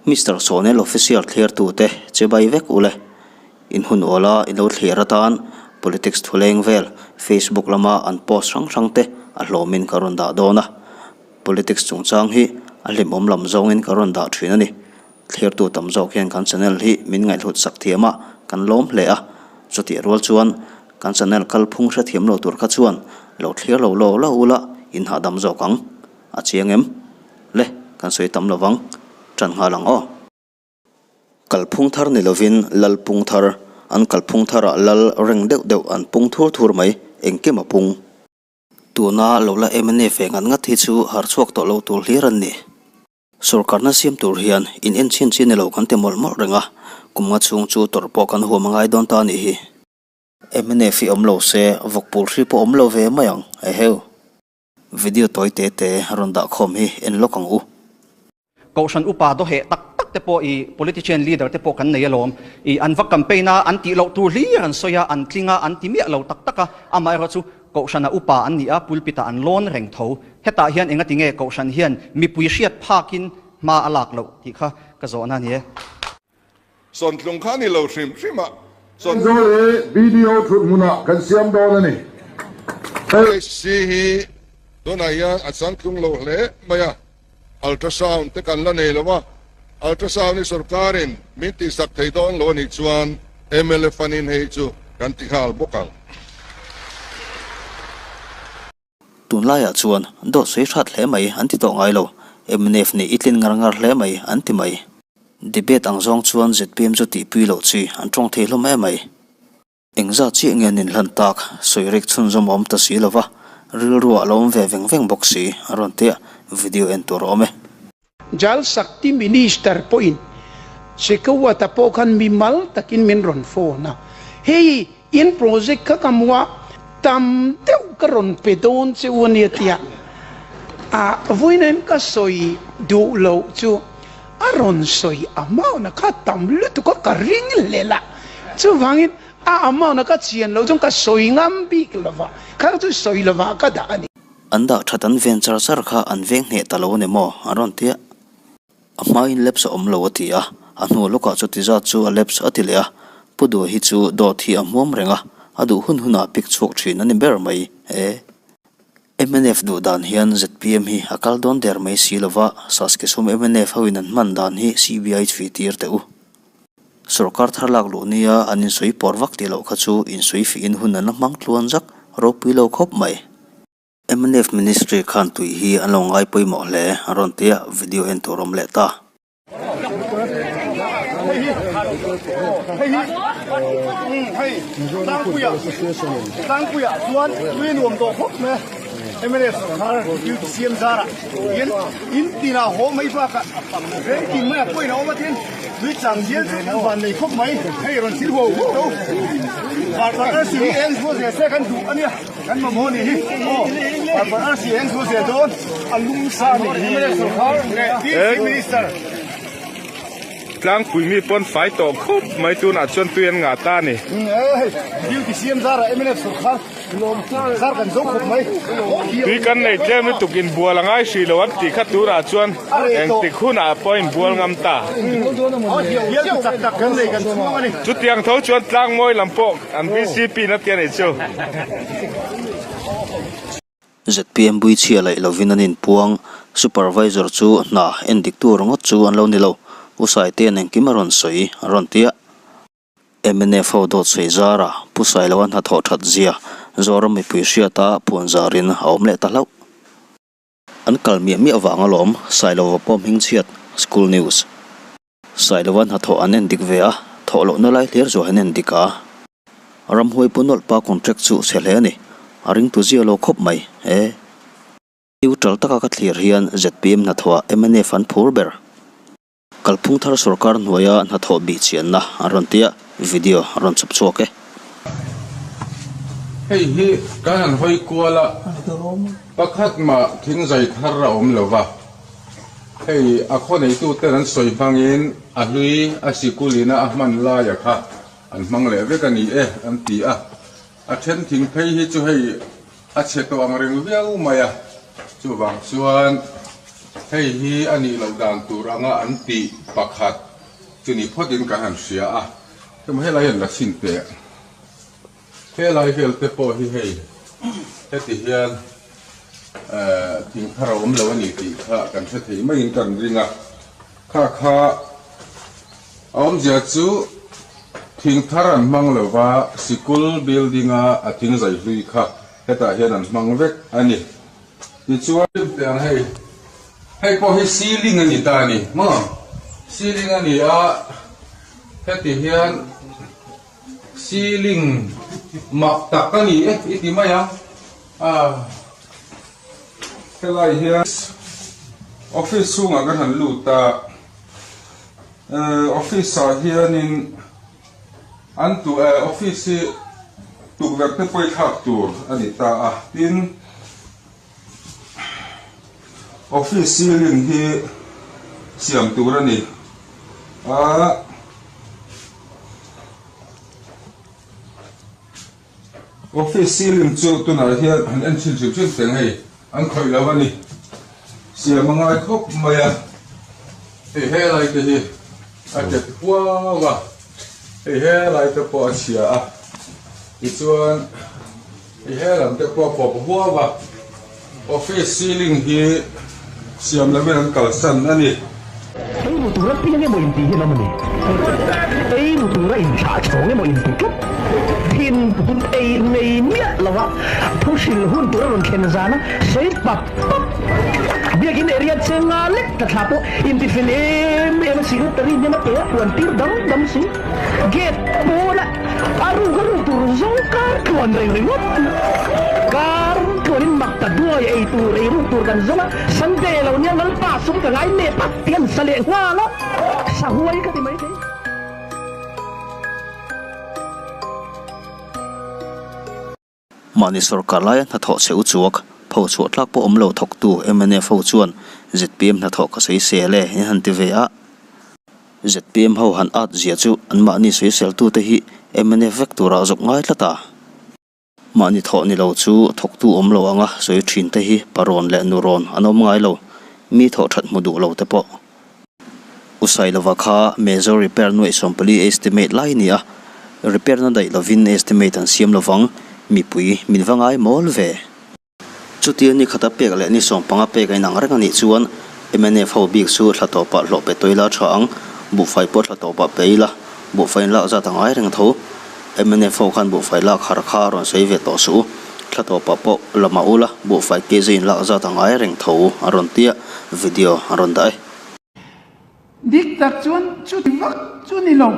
Mister Sonel Official thliartute chibai vek ule. In hun awla i lo thliar atan politics thuleng vel Facebook lama an post hrang hrang te a hlawmin ka rawn dah dawn a. Politics chungchang hi a hlimawm lam zawngin ka rawn dah thin a ni. Thliartu tam zawk hian kan channel hi min ngaihhlut sak thiam a, kan lawm hle a. Chutih rual chuan kan channel kalphung hrethiam lo tur kha chuan lo thliar lo lo lo ula in hahdam zawk ang. A chiang em? Le, kan sawi tam lovang. Ṭan nghal ang aw. Kalphung thar ni lovin lal pung thar, an kalphung tharah lal reng deuh deuh an pung thur thur mai, engkim a pung. Tuna lo la mnf ve ngat ngat hi chu har chhuak tawh lo tur hlir an ni. Sorkarna siam tur hian in en chhin chi ni lo kan ti mawlh mawlh reng a, kum nga chhung chu tawrh pawh kan huam a ngai dawn ta a nih hi. Mnf hi awm lo se vawkpul hri pawh awm lo ve mai ang, eheu. Video tawi te te rawn dah khawm hi en lawk ang u. Kohhran upa dawheh tak tak te pawh i politician leader te pawh kan nei alawm. I an va campaign a, an tih loh tur hlir an sawi a, an tling a, an ti miah lo tak tak a. Amaherawh chu Kohhrana upa an ni a, pulpit ah an lawn reng tho. Hetah hian engati nge Kohhran hian mipui hriat phakin hma a lak loh tih kha ka zawhna a ni e. Sawntlung kha ni lo hrim hrim a, sawn. Aizawl hi BDO thut hmunah kan siam dawn a ni. HC hi tunah hian a changtlung lo hle mai a, ultrasound te kan la nei lo a, ultrasound hi sorkarin min tihsak thei dawn lo a nih chuan mla fund-in hei chu kan ti nghal bawk ang. Tunlaiah chuan dawt sawi hrat hle mai an ti tawh ngai lo, mnf nih i tlin ngar ngar hle mai an ti mai. Debate ang zawng chuan zpm chu tihpui loh chi an tawng thei hlawm em mai. Engzat chiah nge an inhlan tak sawi rik chhunzawm a awm ta si lova, rilru ah lo awm ve veng veng bawk si a rawn tia video en tur a awm e. Jal Shakti Minister pawhin Shekhawat-a pawh khan mimal takin min rawn phone a, Hei, in project kha ka hmu a, tam deuh ka rawn pe dawn che u ania tia a vawiin ka sawi duh loh chu a rawn sawi amount-a kha tam lutuk a ka ring hlel a, chuvangin a amount-a ka chian loh chuan ka sawi ngam bik lova, kha chu sawi lovah ka dah a ni. An dah that an ven char char kha an veng hneh ta lo a ni maw? An rawn ti a. A hmain lapse a awm lo a ti a, a hnu lawkah chuti zat chu a lapse a ti leh a. Pu Duh hi chu dawt hi a hmuam reng a, a duh hun hunah pick chhuak thin a ni ber mai e. Mnf duh dan hian zpm hi a kal dawn der mai si lova, Saskisum mnf hoin an hman dan hi CBI chhui tir teh u. Sorkar thar lak luh nia an insawi pawr vak tih loh kha chu insawi fihin hun an la hmang tluan zak ropui lo khawp mai. Mnf Ministry khan tui hi an lo ngai pawimawh hle a rawn ti a, video en tur awm leh ta. Tui chang hian chu kan van nei khawp mai, hei rawn thil huau huau lo. Parpar arsi hi eng zual zel se kan duh a nia, kan mamawh a nih hi. Aw, parpar arsi eng zual zel dawn a lung sa a nih hi. Mla sorkar leh DC Minister. Tlangpui mi pawn fai tawh khawp mai tunah chuan tui an ngah ta a ni. Hei, duty siam zarah mnf sorkar. Tui kan nei tlem lutuk inbual a ngai hrih lo an tih kha tunah chuan engtik hunah pawh inbual ngam ta. Chutiang tho chuan tlangmawi lam pawh an vcp in a ti a nih chu. Zpm buichhia laih lovin an inpuang, Supervisor chu hna endiktu ringawt chu an lo ni lo, U Saitea'n engkim a rawn sawi a rawn ti a. Mnf ho dawt sawi zara Pu Sailoa hnathawh that zia Zoram mipui hriata puan zarin a awm leh ta hlauh. An kal miah miah vang alawm Sailova pawh hming chhiat, School News. Sailova hnathawh an en dik ve a, thawh lohna lai hlir zuah an en dik a. Ramhuai pu nawlh pa contract chu chhe hle a ni, a ringtu zia lo khawp mai e. Neutral taka ka thlir hian zpm hnathawhah mnf an phur ber. Kalphung thar sorkar hnuaia hnathawh bih chianna an rawn ti a, video a rawn chawp chhuak e. Hei hi kan han hawi kual a, pakhat mah thing zai thar a awm lo va, hei a khaw neituten an sawi hmangin a hlui a sikul ina a hman laia kha an hmang leh vek a ni e an ti a, a then thing phei hi chu hei a chhe tawh ang reng viau mai a, chuvang chuan. Hei hi a nih loh dan tur anga an tih pakhat chu ni phawtin kan han hria a. Hema helai hian la chhin teh. Helai vel te pawh hi hei heti hian thing thar a awm lo a ni tih kha kan hre thei maiin kan ring a. Kha kha a awmzia chu thing thar an hmang lo va, sikul building a a thing zai hlui kha hetah hian an hmang vek a ni. Tichuan teh ang hei, hei pawh hi ceiling a ni ta a ni maw? Ceiling a ni a, heti hian ceiling mak tak a ni e i ti mai ang a, helai hian office chhungah kan han lut a, office ah hianin an tu office hi tukverh te pawh i thlak tur a ni ta a, tin Office ceiling hi siam tur a ni a. Office ceiling chu tunah hian han en chhin hrim hrim teng hei an khawih lo a ni. Siam a ngai khawp mai a. Hei helai te hi a tet huau a. Hei helai te pawh a chhia a. Tichuan. I he lam te pawh a pawp huau a, office ceiling hi siam lovin an kalsan a ni. Ei ru tura piang emaw inti hi lam a ni. Ei ru tura inthlah chhawng emaw inti tlat. Thin hun ei nei miah lova thu hrilh hun tura rawn thlen zana sawi pap pap. Biakin area chenga lek ta thla pawh intifel em em a secretary hnem a pe a puan tir dam dam si. Gate pawna A ruk a ruk tur zawng kar tluan reng ringawt. Kar tluanin mak ta duai ei tur ei ruk tur kan zawng a, Sunday lo nia Lalpa sum ka ngai nep a ti an sa leh nghal a, sa huai ka ti mai thei. Mahni sorkar laia hnathawh che u chuak, pho chhuah tlak pawh awm lo thawktu mnf ho chuan zpm hnathawh ka sawisel e in han ti ve a. Zpm ho han at zia chu anmahni sawiseltute hi mnf vek turah zawk ngai tlat a. Mahni thawh ni lo chu thawktu awm lo anga sawi thin te hi parawn leh nurawn an awm ngai lo, mi thawh that hmu duh lo te pawh. U Sailova kha Major repair nuaih 14 estimate lai a ni a, repair na daih lovin estimate an siam lovang, mipui min va ngai mawl ve. Chutia ni khata pek leh ni 15 pek a inang reng a nih chuan mnf ho bik chu thla tawpah hlawh pe tawih la tha ang, buhfai pawh thla tawpah pe ila, buhfai in lak zat a ngai reng tho. Mnf ho khan buhfai lak har kha a rawn sawi ve tawh suh u, thla tawpah pawh la mah ula, buhfai kz in lak zat a ngai reng tho a rawn tia video a rawn dah e. Dik tak chuan chuti vak chu ni lo.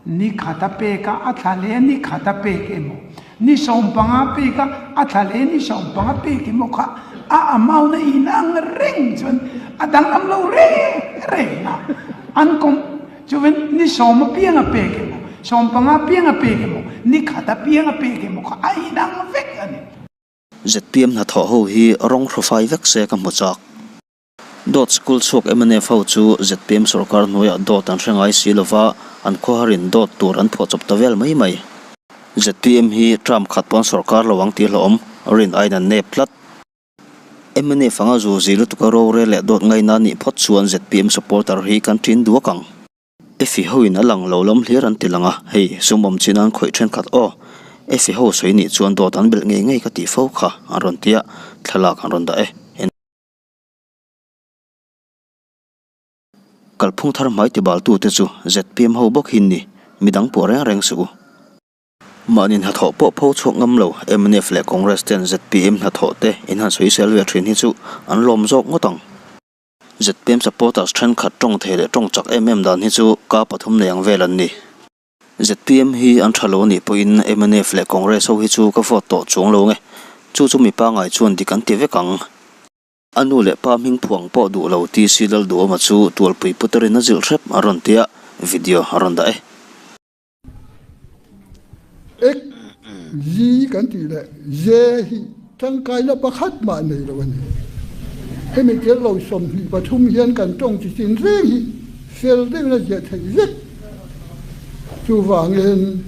Ni khat a pek a, a thla leh ni khat a pek emaw, ni 15 pek a, a thla leh ni 15 pek emaw kha a amount a inang reng chuan a danglam lo reng reng a. An kawm chuan ni sawm apiang a pek emaw, 15 apiang a pek emaw, ni khat apiang a pek emaw kha a inang vek a ni. Zpm hnathawh ho hi rawng hru fai vek se ka hmu chak. Dawt school chhuak mnf ho chu zpm sorkar hnuaiah dawt an hre ngai si lova, an khawharin dawt tur an phuah chawp ta vel mai mai. Zpm hi term khat pawn sorkar lo ang tih hlawm, rin aiin an nep tlat. Mnf anga zu zi lutuka rorel leh dawt ngaina nih phawt chuan zpm supporter hi kan ṭin duak ang. Efi hoin a lang lo lam hlir an ti lang a, hei sum awm chin an khawih thenkhat aw. Efi ho sawi nih chuan dawt an belh ngei ngei ka tih fo kha an rawn tia, thlalak an rawn dah e. Kalphung thar hmai tibaltute chu zpm ho bawk hi ni, midang pawh reng reng suh u. Mahni hnathawh pawh pho chhuak ngam lo mnf leh Congress ten zpm hnathawh te in han sawisel ve thin hi chu an lawm zawk ngawt ang. Zpm supporters thenkhat tawng thei leh tawng chak em em dan hi chu ka pathum nei ang vel an ni. Zpm hi an tha lo anih pawhin mnf leh Congress ho hi chu ka vote tawh chuang lo nge. Chu chu mi pangai chuan dik an ti vek ang. A nu leh pa hming phuang pawh duh lo TC Lalduhawma chu tualpui puterin a zilh hrep a rawn tia, video a rawn dah e. Ek, Zi kan tih leh Ze hi tangkaina pakhat mah nei lo a ni. Hemi tel lo 23 hian kan tawng chi chin reng hi fel deuhin a ziah theih vek. Chuvangin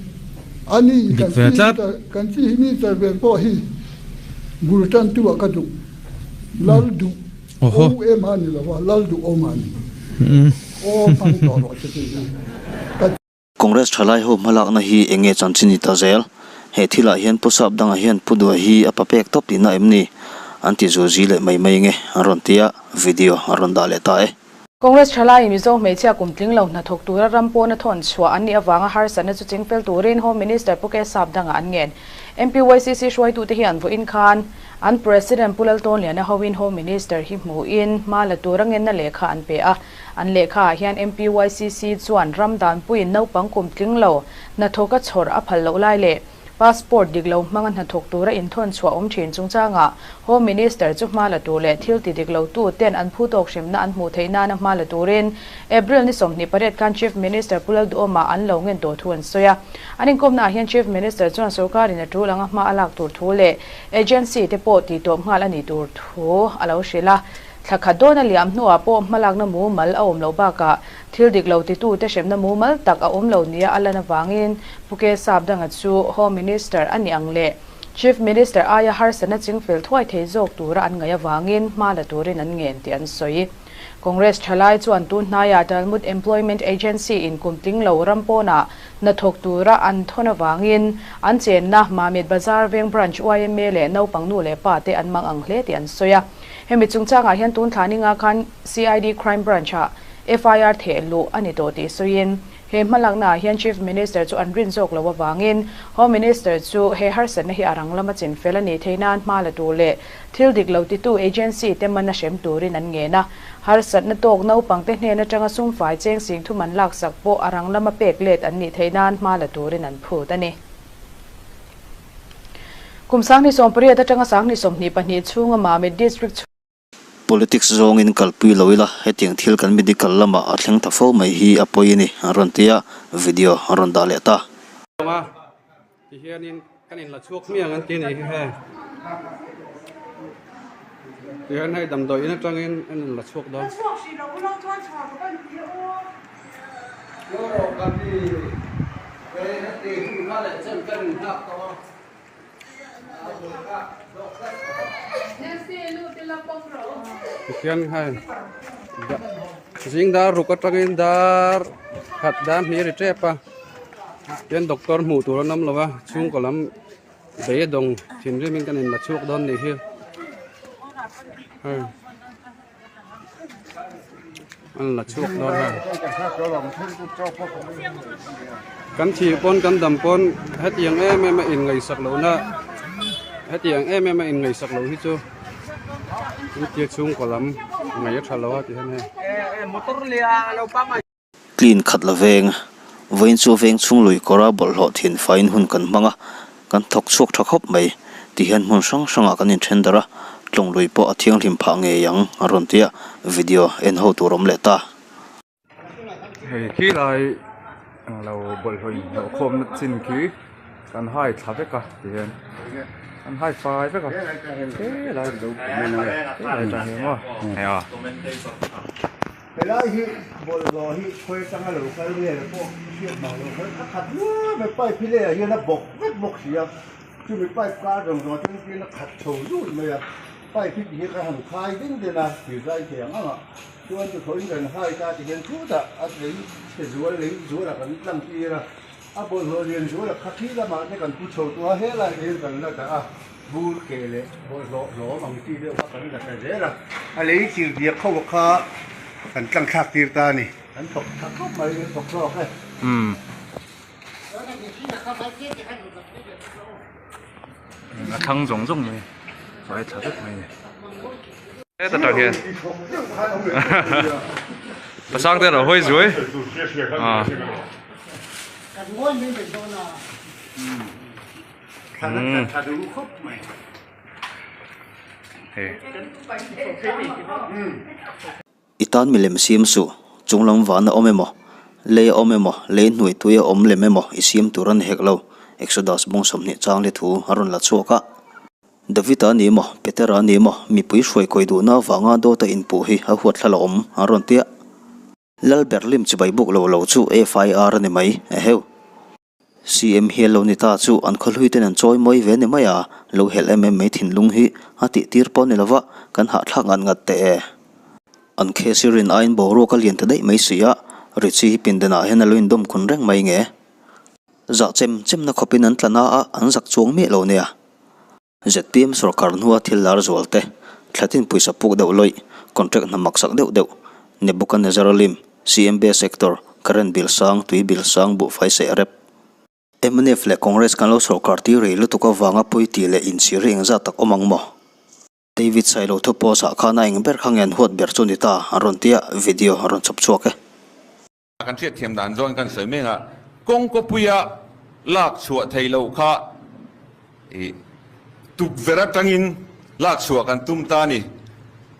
ani Dik ve tlat. kan Chief Minister ber pawh hi bul tantu ah ka duh. Lal duh. O ema ni lo a, lal duh awm a ni. O hmang tawh rawh se tih hi ka. Congress thalai ho hmalakna hi eng nge chanchin ni ta zel? He thilah hian Pu Sap dangah hian Pu Duai hi a pa pek tawp tihna em ni? An ti zuzi leh mai mai nge an rawn ti a, video an rawn dah leh ta e. Congress thalai Mizo hmeichhia kum tling lo hnathawk tura ram pawna thawn chhuah an nih avanga harsatna chu chingfel turin Home Minister Pu K Sap dangah an ngen. MPYCC hruaitute hi an vawiin khan an President Pu Laltawnliana hoin Home Minister hi hmuhin hma la tura ngenna lehkha an pe a. An lehkhaah hian MPYCC chuan ram danpuiin naupang kum tling lo hnathawka chhawr a phal loh lai leh Passport dik lo hmanga hnathawk tura inthawn chhuah awm thin chungchangah Home Minister chu hma la tur leh thil ti dik lo tu ten an phu tawk hremna an hmuh theih nana hma la turin April ni 28 khan Chief Minister Pu Lalduhawma an lo ngen tawh thu an sawi a. An inkawmnaah hian Chief Minister chuan sorkarin a tul anga hma a lak tur thu leh agency te pawh tih tawp nghal a nih tur thu a lo hrilh a. Thla khat dawn a liam hnuah pawh hmalakna mumal a awm loh bakah thil dik lo titute hremna mumal tak a awm lo nia a lan avangin Pu K Sap danga chu Home Minister a nih ang leh Chief Minister aia harsatna chingfel thuai thei zawk tura an ngaih avangin hma la turin an ngen tih an sawi. Congress thalai chuan tun hnaiah Talmud Employment Agency in kum tling lo ram pawnah hnathawk tura an thawn avangin an chenna Mamit Bazar Veng Branch yma leh naupang nu leh pa te an mang ang hle tih an sawi a. Hemi chungchangah hian tun thla ninga khan CID Crime Branch-ah FIR theh luh a ni tawh tih sawiin he hmalaknaah hian Chief Minister chu an rin zawk loh avangin Home Minister chu he harsatna hi a rang lama chinfel a nih theih nan hma la tur leh thil dik lo titu agency te mana hrem turin an ngen a. Harsatna tawk naupangte hnen atanga sumfai cheng sing thum an laksak pawh a rang lama pek let an nih theih nan hma la turin an phut a ni. Kum 18 atanga 22 chhunga Mamit District chhung. Politics zawngin kalpui lo ila, hetiang thil kan medical lamah a thleng ta fo mai hi a pawi a ni, an rawn ti a, video an rawn dah leh ta. Awnga ti hianin kan inla chhuak hmiang an ti a nih hi hei. Tihian hei damdawi in atangin an inla chhuak dawn. Tihian hei zing dar ruk atangin dar khat dar hnih a ri tep a tihian doctor hmuh tur an awm lo a chhungkaw lam beidawng thinrim in kan inla chhuak dawn nih hi hei. An la chhuak dawn a. Kan thih pawn kan dam pawn hetiang em em a inngaihsak lohna hetiang em em a inngaihsak loh hi chu intia chhungkaw lam ngaih a tha lo a ti hian hei. Clean khat la veng. Vawiin chu veng chhung lui kawra bawlhhlawh thin faiin hun kan hmang a, kan thawk chhuak tha khawp mai. Tihian hmun hrang hrangah kan inthen darh a, tlawng lui pawh a thianghlim phah ngei ang a rawn ti a, video en ho tur awm leh ta. Hei khi lai englo bawlhhlawh inhnawh khawmna chin khi kan hai thla vek a tihian an hai fai vek a helai helai tang hi maw hei a. Helai hi bawlhhlawh hi khawi atanga lo kal vel pawh hriat mang lo khan a khat nuam mai pipe hi leiah hian a bawk vek bawk si a, chumi pipe kar zawng zawng atang hian a khat chho zut mai a, pipe hi tihian kan han khai ding den a thirlai thei ang ang ah chuan tuthlawhin kan hai ta tihian chutah a lei chhe zual lei zualah kan tlang tir a, a bawlhhlawh lian zuala kha khi lamah te kan pu chho tawh a helai te hian kan la dah a. Bur ke leh bawlhhlawh hlawm ang chi deuh kha kan la ta zel a, a lei chil diak ho kha kan tlang thlak tir ta a ni. Kan thawk tha khawp mai, kan thawk hlawk e. A thlang zawng zawng mai, fai tha vek mai a ni. Heta tang hian pasang te an lo hawi zuai a. I tan milem siam suh, chunglam vana awm emaw, lei a awm emaw, lei hnuai tui a awm lem emaw i siam tur a ni hek lo, Exodus bawng 20 chang leh thu a rawn la chhuak a. David-a ni emaw, Petera ni emaw, mipui hruaikawi duhna avanga dawta inpuh hi a huatthla la awm a rawn ti a. Lal Berlim chibai buk lo lo chu FIR a ni mai, eheu. CM hial lo ni ta chu an khawhlui ten an chawi mawi ve ni mai a, lo helh em em mai thinlung hi a tih tir pawh ni lova kan hahthlak ngat ngat teh e. An case hi rin aiin boruak a lian ta daih mai si a, Richie hi pindanah hian a lo indawm khun reng mai nge. Zah chem chemna khawpin an tla na a, an zak chuang miah lo nia. Zpm sorkar hnua thil lar zual te, thlatin pawisa puk deuh lawih, contract hna maksak deuh deuh, Nebuchadnezzar lim, CMB sector, current bill sang, tui bill sang, buhfai seh rep. Mnf leh Congress kan lo sorkar tir rei lutuk avanga pawi tih leh inchhir hi engzat tak awm ang maw? David Sailo thu post ah khan a eng ber kha nge an huat ber chu ni ta an rawn tia video a rawn chhawp chhuak e. Kan hriatthiam dan zawn kan sawi mek a, kawng kawpuia lak chhuah theih loh kha ih tukverh atangin lak chhuah kan tum ta a ni,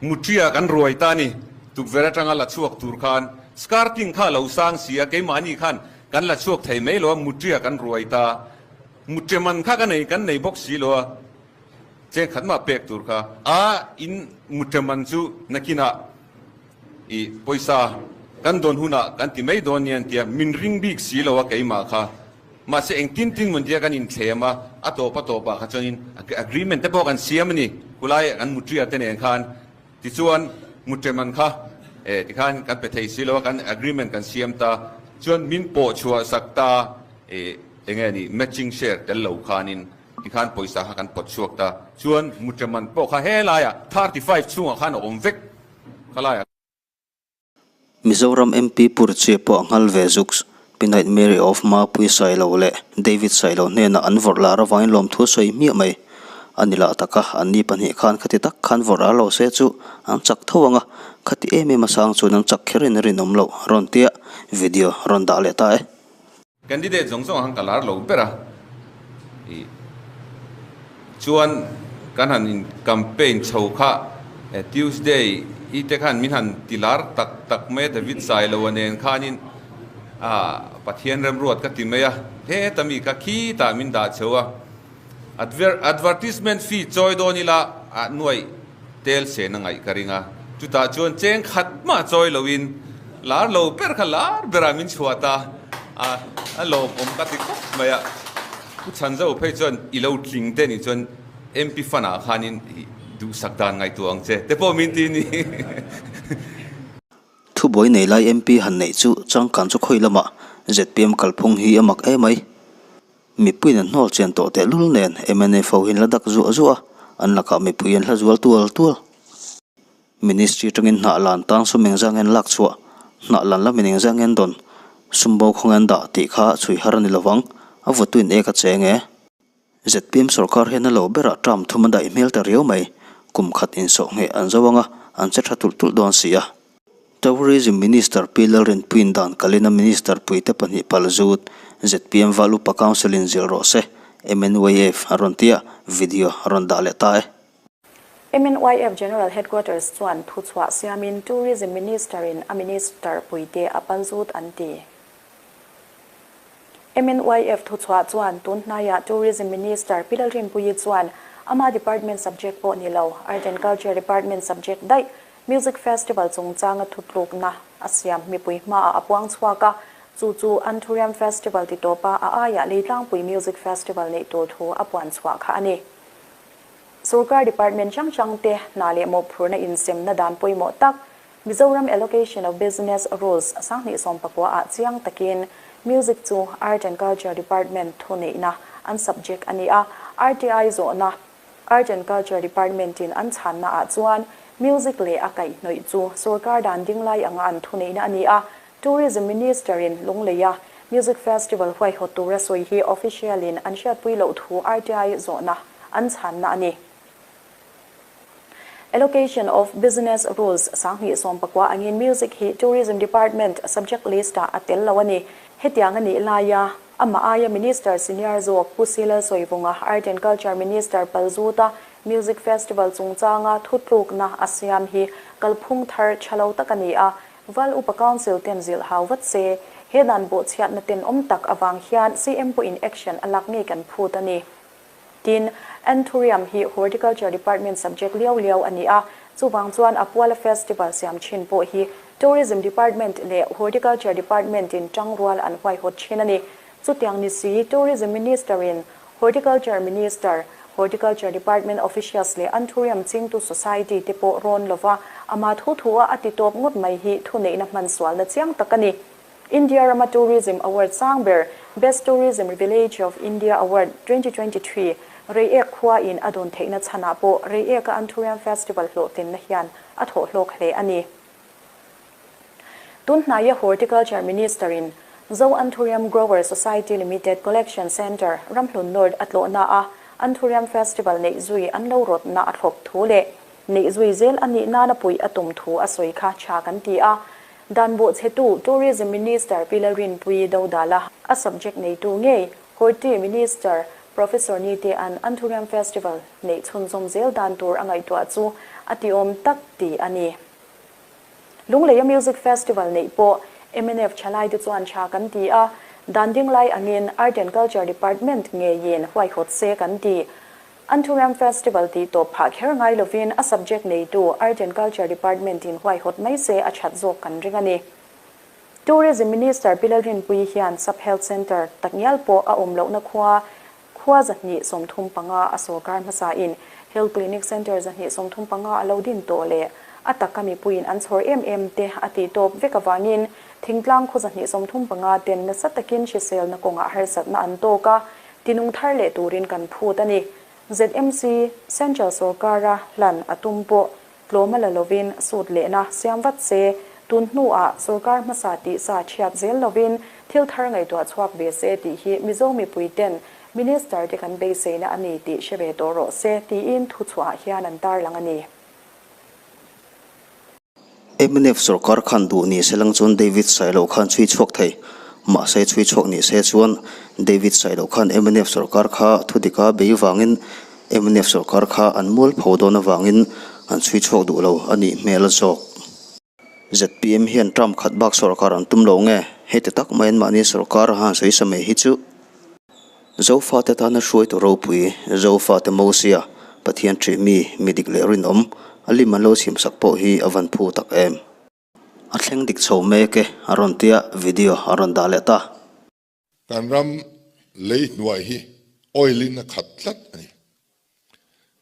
mutria kan ruai ta a ni, tukverh atanga la chhuak tur khan skirting kha a lo sang si a, keimahni khan kan la chhuak thei mai lo a, mutria kan ruai ta, mutria man kha ka nei kan nei bawk si lo a. Cheng khat mah pek tur kha a in muṭe man chu nakinah i pawisa kan dawn hunah kan ti mai dawn nia tia min ring bik si lo a keimah kha. Mahse engtin tin mun tia kan inthlem a, a tawp a tawpah kha chuanin agreement te pawh kan siam a ni khulai kan muṭia te nen khan. Tichuan muṭe man kha e tikhan kan pe thei si lo a, kan agreement kan siam ta chuan min pawh chhuah sak ta e enge ni matching share tel lo khanin Tikhan pawisa kha kan pawt chhuak ta. Chuan Mutreman pawh kha helaiah 35 chhungah khan a awm vek khalaiah. Mizoram MP Pu Richie pawh a nghal ve zuks. Pi Nightmare of Mapui Sailo leh David Sailo hnenah an vawrh lar avangin lawmthu a sawi hmiah mai. A ni lah taka anni pahnih khan khati tak khan vawrh lar lo se chu an chak tho ang a, khati em em a sang chuan an chak kherin a rinawm loh rawn tia video rawn dah leh ta e. Candidate zawng zawng ah khan ka lar lo ber a, ih chuan kan han in campaign chho kha Tuesday i te khan min han ti lar tak tak mai a David Sailo a nen khanin ah Pathian remruat ka ti mai a, heta mi kha khitah min dah chho a, advertisement fee chawi dawn ila ah nuaih tel sen a ngaih ka ring a, chutah chuan cheng khat mah chawi loin lar lo ber kha lar berah min chhuah ta a, a lawmawm ka ti khawp mai a, Pu Chhanzo phei chuan i lo tling te nih chuan MP fund ah khanin duhsak dan ngaihtuah ang che te pawh min ti ni. Thubuai nei lai MP han neih chu changkan chu khawi lamah zpm kalphung hi a mak emai. Mipuiin an hnawl chian tawh tehlul nen mnf ho hian la dak zuah zuah a, an lakah mipui an hla zual tual tual. Ministry atangin hnah lan tang sum engzah nge an lak chhuah, hnah lan lamin engzah nge an dawn, sum bo khawnge an dah tih kha chhui har a ni lovang, a vutuin ek a cheng e. Zpm sorkar hian a lo berah term thum a daih hmel ta riau mai, kum khat insawh ngheh an zo ang a, an che tha tulh tulh dawn si a. Tourism Minister Pi Lalrinpuiin dan kalin a Minister puite pahnih pal zut, zpm Val Upa Council in zilh rawh se, MNYF a rawn ti a, video a rawn dah leh ta e. MNYF General Headquarters chuan thuchhuah siamin Tourism Minister in a Minister puite a pal zut an ti. MNYF thuchhuah chuan tun hnaiah Tourism Minister Pi Lalrinpuii chuan ama department subject pawh ni lo, Art and Culture Department subject daih Music Festival chungchanga thutlukna a siam mipui hmaah a puang chhuak a, chu chu Anthurium Festival ti tawpa a aiah Leitlangpui Music Festival neih tur thu a puan chhuah kha a ni. Sorkar department hrang hrangte hna leh mawhphurhna insemna dan pawimawh tak Mizoram Allocation of Business Rules 2019 ah chiang takin Music chu Art and Culture Department thuneihna an subject a ni a, RTI zawhna Art and Culture Department in an chhanna ah chuan Music leh a kaihhnawih chu sorkar dan ding lai anga an thuneihna a ni a, Tourism Minister in Lungleia Music Festival huaihawt tura sawi hi official in an hriatpui loh thu RTI zawhna an chhanna a ni. Allocation of Business Rules 2019 angin Music hi Tourism Department subject list ah a tel lo a ni. Hetiang a nih laia amah aia Minister senior zawk Pu Silal Sawivunga Art and Culture Minister Palzuta Music Festival chungchanga thutlukna a siam hi kalphung thar tha lo tak a ni a, Val Upa Council ten zilh hau vat se, he dan bawhchhiatna tenawm tak avang hian CM pawhin action a lak ngei kan phut a ni. Tin, Anthurium hi Horticulture Department subject liau liau a ni a, chuvang chuan a puala festival siam thin pawh hi Tourism Department leh Horticulture Department in tangrual an huaihawt thin a ni. Chutiang ni si, Tourism Minister in Horticulture Minister, Horticulture Department officials leh Anthurium chingtu Society te pawh rawn lova ama thu thu a a ti tawp ngawt mai hi thuneihna hman sualna chiang tak a ni. India rama Tourism Award sang ber Best Tourism Village of India Award 2023 Reiek khua in a dawn theihna chhanah pawh Reiek-a Anthurium Festival hlawhtlinna hian a thawhhlawk hle a ni. Tunhnaia Horticulture Minister in Zo Anthurium Grower Society Limited Collection Centre Ramhlun North a tlawhna a Anthurium Festival neih zui an lo rawtna a thlawp thu leh neih zui zel a nih nana puih a tum thu a sawi kha tha kan ti a. Dan bawhchhetu Tourism Minister Pi Lalrinpuii Dodala a subject neitu ngei Horti Minister Professor Nitea'n Anthurium Festival neih chhunzawm zel dan tur a ngaihtuah chu a tiawm tak tih a ni. Lungleia Music Festival neih pawh mnf thalaite chuan tha kan ti a, dan ding lai angin Art and Culture Department ngeiin huaihawt se kan ti. Anthurium Festival tih tawp phah kher ngai lovin a subject neitu Art and Culture Department in huaihawt mai se a that zawk kan ring a ni. Tourism Minister Pi Lalrinpuii hian Sub Health Centre takngial pawh a awm lohna khua Khua 235 a sorkar hmasain Health Clinic Centre 235 a lo din tawh leh a taka mipuiin an chhawr em em te a tih tawp vek avangin thingtlang khaw 235 ten nasa takin hriselna kawngah harsatna an tawk a, tinung thar leh turin kan phut a ni. ZMC, Central sorkara hlan a tum pawh Tlawm a la lovin sut lehna siam vat se, tun hnuah sorkar hmasa tih sa chhiat zel lovin thil thar ngaihtuah chhuak ve se tih hi Mizo mipui ten Minister te kan beiseina a ni tih hre ve tawh rawh se tiin thuchhuah hian an tarlang a ni. Mnf sorkar khan duh ni se lang chuan David Sailo khan chhui chhuak thei. Mahse chhui chhuak ni se chuan David Sailo khan mnf sorkar kha thudika bei vangin Mnf sorkar kha an mual pho dawn avangin an chhui chhuak duh lo a nih hmel zawk. Zpm hian term khat bak sorkar an tum lo nge? Heti tak mai an mahni sorkar a han sawi sa mai hi chu Zofate tana hruaitu ropui, Zofate Mosia, Pathian ṭih mi, mi dik leh rinawm, a lim an lo chhimsak pawh hi a van phu tak em? A thleng dik chho mek e, a rawn tia video a rawn dah leh ta. Kan ram lei hnuai hi oil in a khat tlat a ni.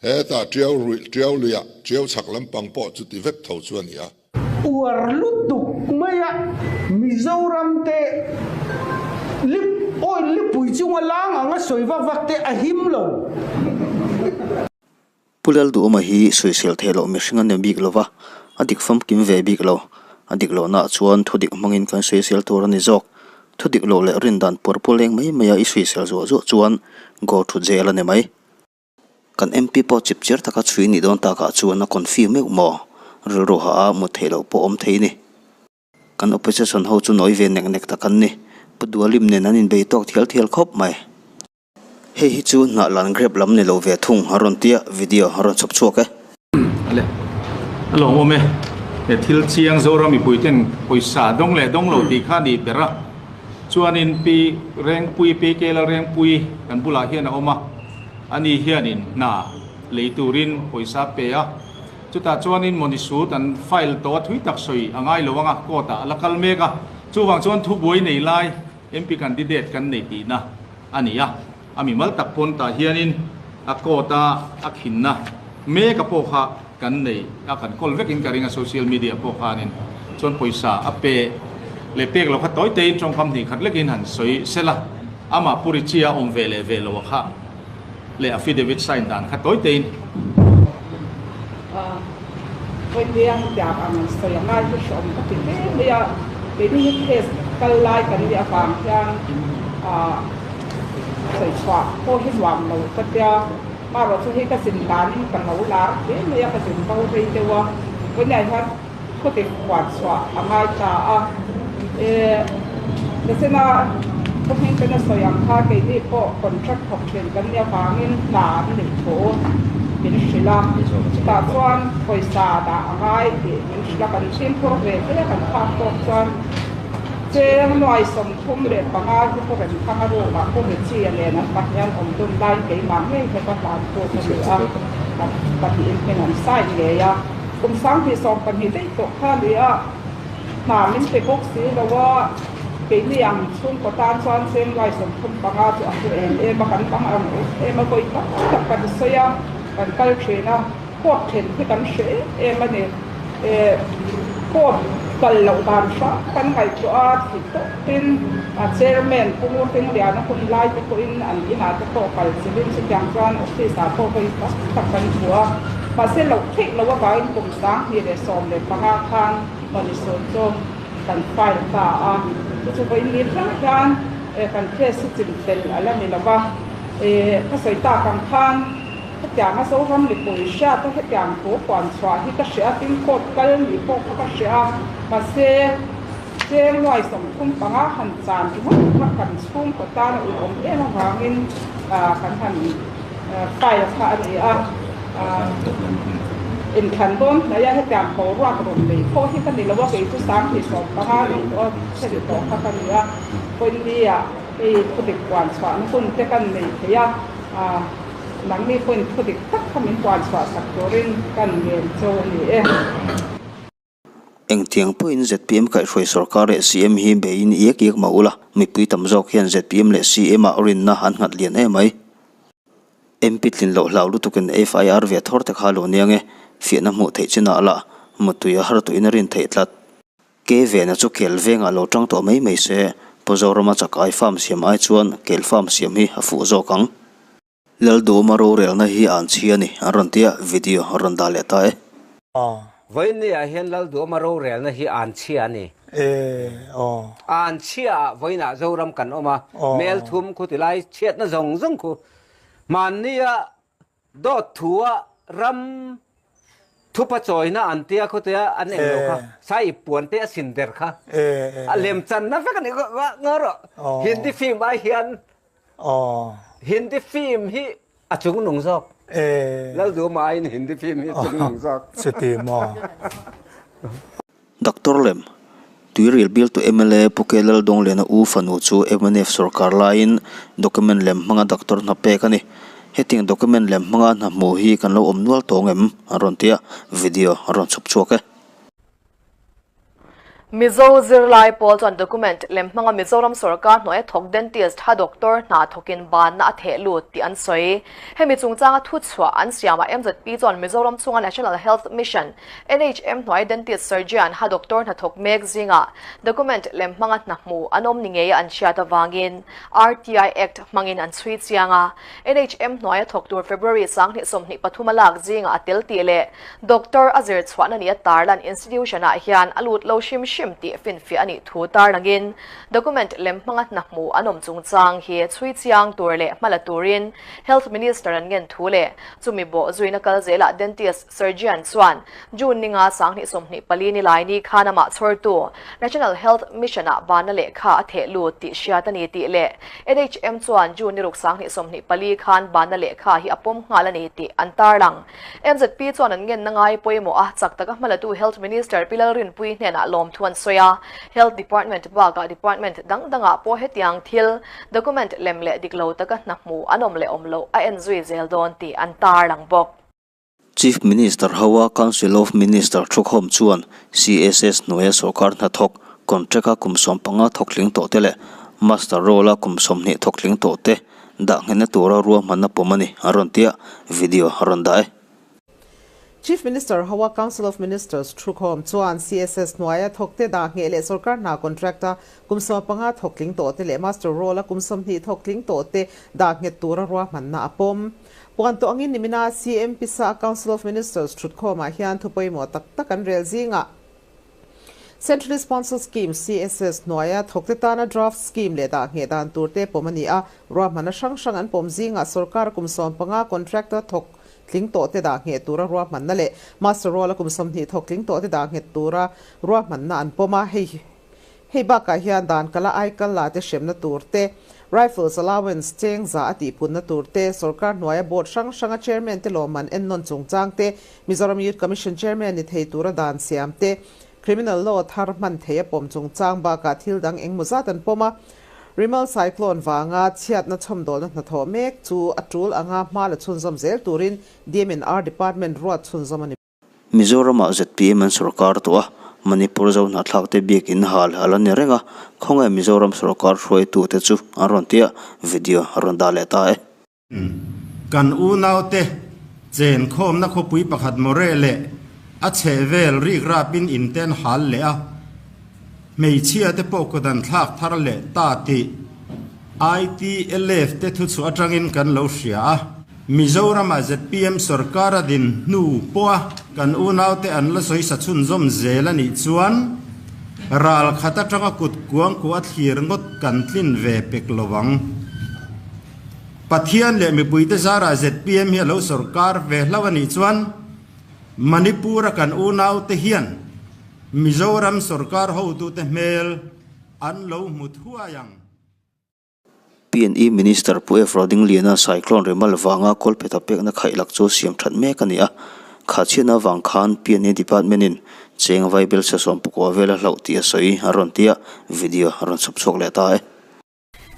Hetah tiau ruih tiau luiah tiau chhak lampang pawh chuti vek tho chu a ni a. Uar lutuk maia Mizoram te lip oil lipui chunga lang anga sawi vak vak te a him lo. Pu Lalduhawma hi sawisel theih loh mihring a ni bik lo va, a dik famkim ve bik lo. A dik lohnaah chuan thu dik hmangin kan sawisel tur a ni zawk. Thu dik loh leh rindan pawr pawh leng mai maia i sawisel zuah zuah chuan go thu jail a ni mai. Kan MP pawh chip chiar taka chhui nih dawn takah chuan a confi meuh maw? Rilru hah a mut theih loh pawh awm thei ni. Kan opposition ho chu nawi ve nek nek tak an ni. Pu Dualim nen an inbei tawk thial thial khawp mai. Hei hi chu hnah lan grep lam ni lo ve thung a rawn tia video a rawn chhawp chhuak e. Ale a lawmawm e. He thil chiang Zoram mipui ten pawisa dawng leh dawng lo tih kha a nih ber a. Chuanin Pi Rengpui, Pi Kela Rengpui kan bulah hian a awm a. Ani hianin hna lei turin pawisa a pe a. Chutah chuanin mawni sut an file tawh a thui tak sawi a ngai lo ang a, court ah a la kal mek a. Chuvang chuan thubuai nei lai MP candidate kan nei tihna a ni a, a mimal tak pawn tah hianin a court a a khinna mek a pawh kha kan nei a, kan kawl vekin ka ring a social media pawh khanin chuan pawisa a pe leh pek lo kha tawi tein tawngkam hnih khat lekin han sawi sela, amah Pu Richie a awm ve leh ve lo a kha leh affidavit sign dan kha tawi tein. Vawitea hetiang ang sawi a ngai hi hreawm ka ti hle mai a, keini hi case kal lai kan nih avang hian sawi chhuah pawh hi nuam lo ka tia, marawh chu hei ka zin danin ka lo lar hle mai a, ka zin bo rei deuh a, vawinia hian khuatik huan chhuah a ngai ta a, e Lasena khawhming ten a sawi ang kha keini pawh contract thawk thin kan nih avangin hna an neih thu min hrilh a, chutah chuan pawisa dah a ngai tih min hrilh a, kan fimkhur ve hle a, kan phak tawk chuan cheng nuai 35 hi pu Remthanga room-ah pu Richie-a nen an pahnihan awm dun laiin keimah ngei heta hlan tu ka ni a, pahnihin hming an sign ngei a. Kum 2012 daih tawh kha a ni a, hna min pe bawk si lo a. Keini ang chhungkaw tan chuan cheng luai 35 chu a hlu em em a, kan bang ang em a, vawi tam tak kan sawi a, kan kal thin a, court then hi kan hre em em a ni. Court kal loh dan hrang kan ngaihtuah a, thih tawpin a chairman Pu Ngurtingliana hun lai te pawhin an inah te pawh kal chilhin chutiang chuan office ah pawh vawi tam tak kan hmu a, mahse loh theih loh avangin kum 2015 khan Mawnisawm chu kan file ta a, chu chu vawiin ni thleng hian kan case hi chim fel a la ni lo va, ka sawi tak ang khan hetianga Zoram mipui hriata hetiang thu puan chhuah hi ka hria a, tin court kal nih pawh kha ka hria a, mahse cheng nuai 35 han chan ringawt kha kan chhungkaw tan a uiawm em avangin kan han file kha a ni a. Inthlan dawn hnai a hetiang boruak rawn nei pawh hi ka ni lo a, kei chu 2015 nih pawh thlen tawh kha ka ni a, Pawinni ah hei thudik puan chhuahna hun te kan nei thei a, nangni pawhin thudik tak kha min puan chhuah sak turin kan ngen cho a ni e. Engtiang pawhin zpm kaihhruai sorkar leh CM hi beiin iak iak mah ula, mipui tam zawk hian zpm leh CM ah rinna an nghat lian em mai. MP tlin loh hlau lutukin FIR ve thawr te kha lo nia nge, fiahna hmuh theih chinah lah mutui a har tuin a rin theih tlat. Ke vena chu kel vengah lo tang tawh mai mai se, Pu Zorama chak ai farm siam ai chuan kel farm siam hi a fuh zawk ang. Lalduma rorelna hi an chhia a ni, an rawn ti a, video a rawn dah leh ta e. Vawiin ah hian Lalduama rorelna hi an chhia a ni. An chhia ah vawiin ah Zoram kan awm a, mel thum khu ti lai chhiatna zawng zawng khu hmanni ah dawt thu ah ram thupa chawina an tia khu tia an eng lo kha sai ip puan te a sin der kha a lem channa vek a ni ngaw rawh Hindi film ai hian Hindi film hi a chung nung zawk. Lalduma aiin Hindi film hi a chung nung zawk. Chuti maw? Doctor Lem, Tuirial bialtu mla Pu K Laldawngliana u fanu chu mnf sorkar laiin document lem hmanga doctor hna pek a ni. Hetiang document lem hmanga hna hmuh hi kan lo awm nual tawng em? An rawn ti a, video an rawn chhawp chhuak e. Mizo zirlai pawl chuan document lem hmanga Mizoram sorkar hnuaia thawk dentist tha doctor hna thawkin banna a theh lut tih an sawi. Hemi chungchanga thuchhuah an siamah MZP chuan Mizoram chhunga National Health Mission, NHM, hnuai dentist surgeon ha doctor hna thawk mek zingah document lem hmanga hna hmu an awm ni ngeia an hriat avangin RTI Act hmangin an chhui chiang a. NHM hnuaia thawk tur February 2023 a lak zingah a tel tih leh Doctor a zir chhuahna nia tarlan institution-ah hian a lut lo hrim hrim tih finfiah a nih thu tarlangin document lem hmanga hna hmu an awm chungchang hi chhui chiang tur leh hma la turin Health Minister an ngen thu leh chumi bawh zuina kal zelah dentist surgeon chuan June ninga 2024 ni lai ni khan amah chhawrtu National Health Mission-ah banna lehkha a theh lut tih hriat a ni tih leh NHM chuan June ni ruk 2024 khan banna lehkha hi a pawm nghal a ni tih an tarlang. MZP chuan an ngenna ngai pawimawh a, chak taka hmalatu Health Minister Pi Lalrinpuii hnenah lawmthu an sawi a. Health Department bakah department dang dangah pawh hetiang thil, document lem leh dik lo taka hna hmu an awm leh awm loh a en zui zel dawn tih an tarlang bawk. Chief Minister hoa Council of Minister thukhawm chuan CSS hnuaia sorkar hnathawk contract-a kum 15 thawk tling tawh te leh Master Roll-a kum 20 thawk tling tawh te dah nghenna tura ruahmanna pawm a ni, a rawn ti a, video a rawn dah e. Chief Minister hoa Council of Ministers thukhawm chuan CSS hnuaia thawkte dah ngheh leh sorkar hna contract-a kum 15 thawk tling tawhte leh Master Roll-a kum 20 thawk tling tawhte dah nghet tura ruahmanna a pawm. Puan tawh angin nimina CM pisa a Council of Ministers thutkhawmah hian thu pawimawh tak tak an rel zingah Centrally Sponsored Scheme, CSS, hnuaia thawkte tana draft scheme leh dah ngheh dan turte pawm a ni a, ruahmanna hrang hrang an pawm zingah sorkar kum 15 contractor thawk tling tawhte dah ngheh tura ruahmanna leh master roll-a kum 20 thawk tling tawhte dah nghet tura ruahmanna an pawm a, hei hei bakah hian dan kala aikal la te hremna turte, rifles allowance cheng za a tihpunna turte, sorkar hnuaia board hrang hranga chairman te lawmman ennawn chungchang te, Mizoram Youth Commission Chairman ni thei tura dan siam te, Criminal Law thar hman thei a pawm chungchang bakah thil dang engmaw zat an pawm a. Remal Cyclone vanga chhiatna chhawmdawlna hnathawh mek chu a tul anga hma la chhunzawm zel turin DMNR Department ruat chhunzawm a ni. Mizoramah zpm an sorkar tawh a, Manipur Zohnahthlak te biak in hal a la ni reng a, khawnge Mizoram sorkar hruaitute chu an rawn tia video a rawn dah leh ta e. Kan unaute chenkhawmna khawpui pakhat Moreh leh a chhehvel rikrapin inten hal leh a, hmeichhia te pawh kawdan thlak thar leh ta tih ITLF te thuchhuah atangin kan lo hria a. Mizoramah zpm sorkar a din hnu pawha kan unaute an la sawi sa chhunzawm zel a nih chuan ral khat atanga kut kuangkuah a thlir ngawt kan tlin ve pek lo ang. Pathian leh mipuite zarah zpm hi a lo sorkar ve hlauh a nih chuan Manipur-a kan unaute hian Mizoram sorkar hotute hmel an lo hmu thuai ang. P&E Minister Pu F. Rodingliana Cyclone Remal vanga kawlphetha pekna khaihlak chu siam that mek a ni a. Khahchhiatna avang khan P&E Department-in cheng vaibel sasawm pakua vela hlauh tih a sawi a rawn ti a, video a rawn chhawp chhuak leh ta e.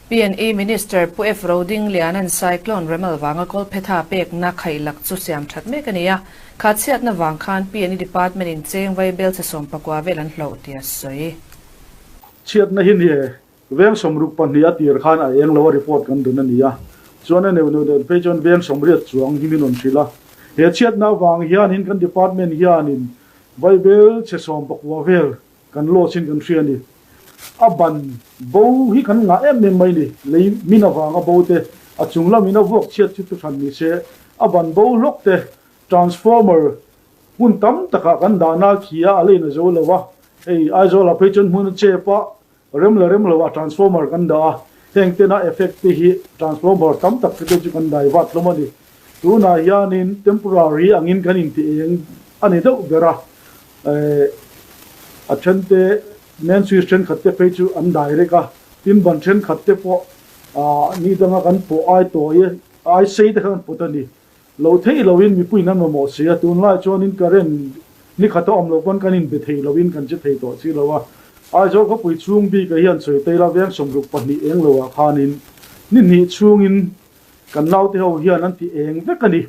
P&E Minister Pu F. Rodingliana'n Cyclone Remal vanga kawlphetha pekna khaihlak chu siam that mek a ni a. Khahchhiatna vang khan P&E Department-in cheng vaibel sasawm pakua vel an hlauh tih a sawi. Chhiatna hi ni e, Veng 62 a tir khan a eng lo a report kan dun a ni a, chuan a neuh neuh deuh phei chuan veng 80 chuang hi min rawn hrilh a. He chhiatna avang hianin kan department hianin Vaibel chhe 19 vel kan loss in kan hria a ni. A ban bo hi kan ngah em em mai ni, lei min avanga bo te, a chung lamin a vuak chhiat chu thuhran ni se, a ban bo hlawk te, transformer hmun tam takah kan dahna khi a a la in a zo lo a, hei Aizawl ah phei chuan hmun a chep a, Rem leh rem loah transformer kan dah a, heng tena effect te hi transformer tam tak te chu kan divert hlawm a ni. Tunah hianin temporary angin kan intih eng a ni deuh ber a, a then te main switch thenkhat te phei chu an direct a, tin ban thenkhat te pawh ni danga kan pawh ai tawi ai sei te kha kan pawt a ni. Lo theih loin mipuiin an mamawh si a, tunlai chuanin current ni khat a awm loh pawn kan inbe thei loin kan che thei tawh si lo a. Aizawl khawpui chhung bik ah hian sawi taila veng 62 eng loah khanin ni hnih chhungin kan naute ho hian an ti eng vek a ni.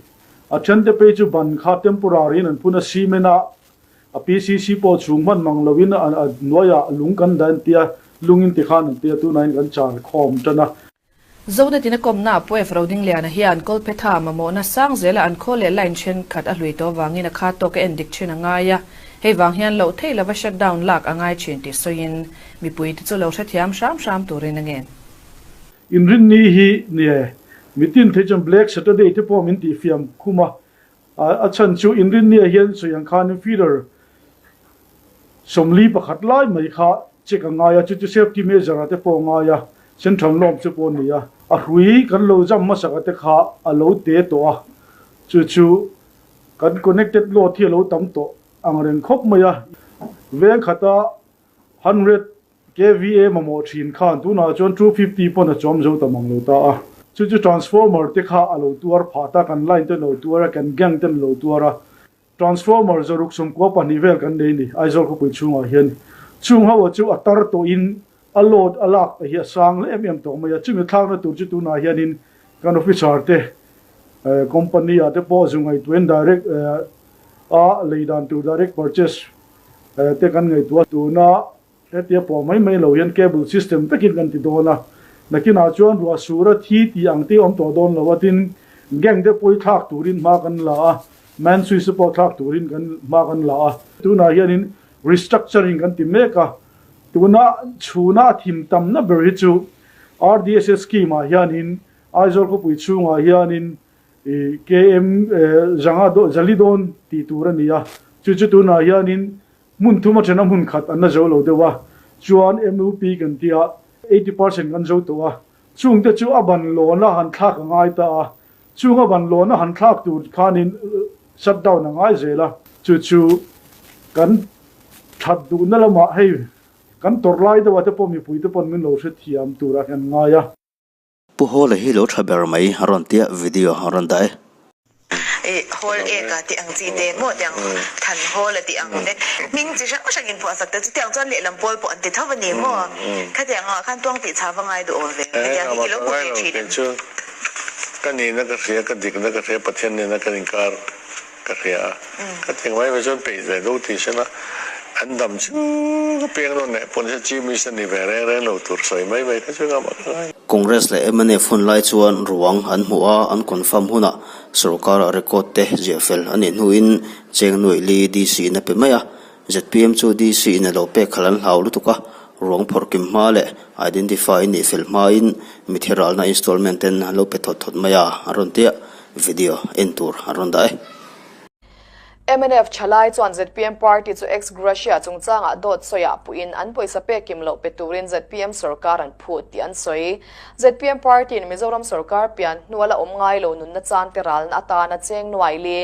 A thente phei chu ban kha temporary in an phun a, cement a a PCC pawh chhung hman mang loin a hnuaiah lung kan dah an tia, lungin tikhan an tia tunah in kan char khawm tan a. Zonetin a kawmna Pu F. Rodingliana hian Kawlphetha mamawhna sang zela an khawl leh line thenkhat a hlui tawh avangin a kha tawk a en dik thin a ngai a, hei vang hian loh theih lova shutdown lak a ngai thin tih sawiin mipuite chu lo hrethiam hram hram turin a ngen. Inrinni hi nie, mitin thei chuan Black Saturday te pawh min tihfiam khum a, a chhan chu Inrinni ah hian sawi ang khanin feeder 41 lai mai kha check a ngai a, chu chu safety measure ah te pawh a ngai a, central norm chu pawh a ni a, a hrui kan lo jam hmasak ah te kha a lo te tawh a, chu chu kan connected load hi a lo tam tawh ang reng khawp mai a, veng khata 100 KVA mamawh thin khan tunah chuan 250 pawn a chawm zo ta mang lo ta a, chu chu transformer te kha a lo tuar phah ta, kan line ten lo tuar a, kan gang ten lo tuar a, Transformer 692 vel kan nei ni Aizawl khawpui chhungah hian. Chung ho chu a tar tawhin a load a lak te hi a sang em em tawh mai a, chumi thlakna tur chu tunah hianin kan officer te company ah te pawh zu ngaihtuahin direct a lei dan tur direct purchase te kan ngaihtuah tuna Hetia pawh mai mai lo hian cable system vekin kan ti dawn a, nakinah chuan ruah sur a thi tih ang te awm tawh dawn lo a, tin gang te pawh hi thlak turin hma kan la a, man switch te pawh thlak turin kan hma kan la a. Tunah hianin restructuring kan ti mek a, tuna chhuna a thim tamna ber hi chu RDSS scheme ah hianin Aizawl khawpui chhungah hianin KM zanga zali dawn tih tur a ni a, chu chu tunah hianin Hmun thum atana hmun khat an la zo lo deuh a, chuan MUP kan tia 80% kan zo tawh a, chungte chu a ban lawna han thlak a ngai ta a, chung a ban lawna han thlak tur khanin shutdown a ngai zel a, chu chu kan that duhna lamah hei kan tawrh lai deuhah te pawh mipui te pawn min lo hrethiam turah kan ngai a. Pu Hawla hi lo tha ber mai a rawn tia video a rawn dah e. I hawl ek a tih ang chi te maw tiang than hawl a tih ang te hming chi hrang hrang in phuah sak te chutiang chuan lehlam pawl pawh an ti tho a ni maw khatiang ah khan tuang tih chhava ngai duh awm ve khatiang hi i lo hmu ve thin em. Ka nihna ka hria ka dikna ka hria Pathian nena kan inkar ka hria a khatiang mai mai chuan peih ve do ti sela. An dam chung a piang nawn leh pawn hian Chief Minister ni ve reng reng lo tur sawi mai mai kha chu engah mah ka ngai lo. Congress leh mnf hun lai chuan ruang an hmuh a, an confirm hunah sorkar record te ziah fel a nih hnuin cheng nuaih li DC in a pe mai a. Zpm chu DC in a lo pek khalh an hlau lutuk a, ruang phawrh kim hma leh identify nih fel hmain mitthi ralna installment ten an lo pe thawt thawt mai a, an rawn tia video en tur an rawn dah e. Mnf thalai chuan zpm party chu ex gratia chungchangah dawt sawiah puhin an pawisa pek kim loh pe turin zpm sorkar an phut tih an sawi. Zpm party in Mizoram sorkar pian hnua la awm ngai lo nunna chan te ralna atana cheng nuai li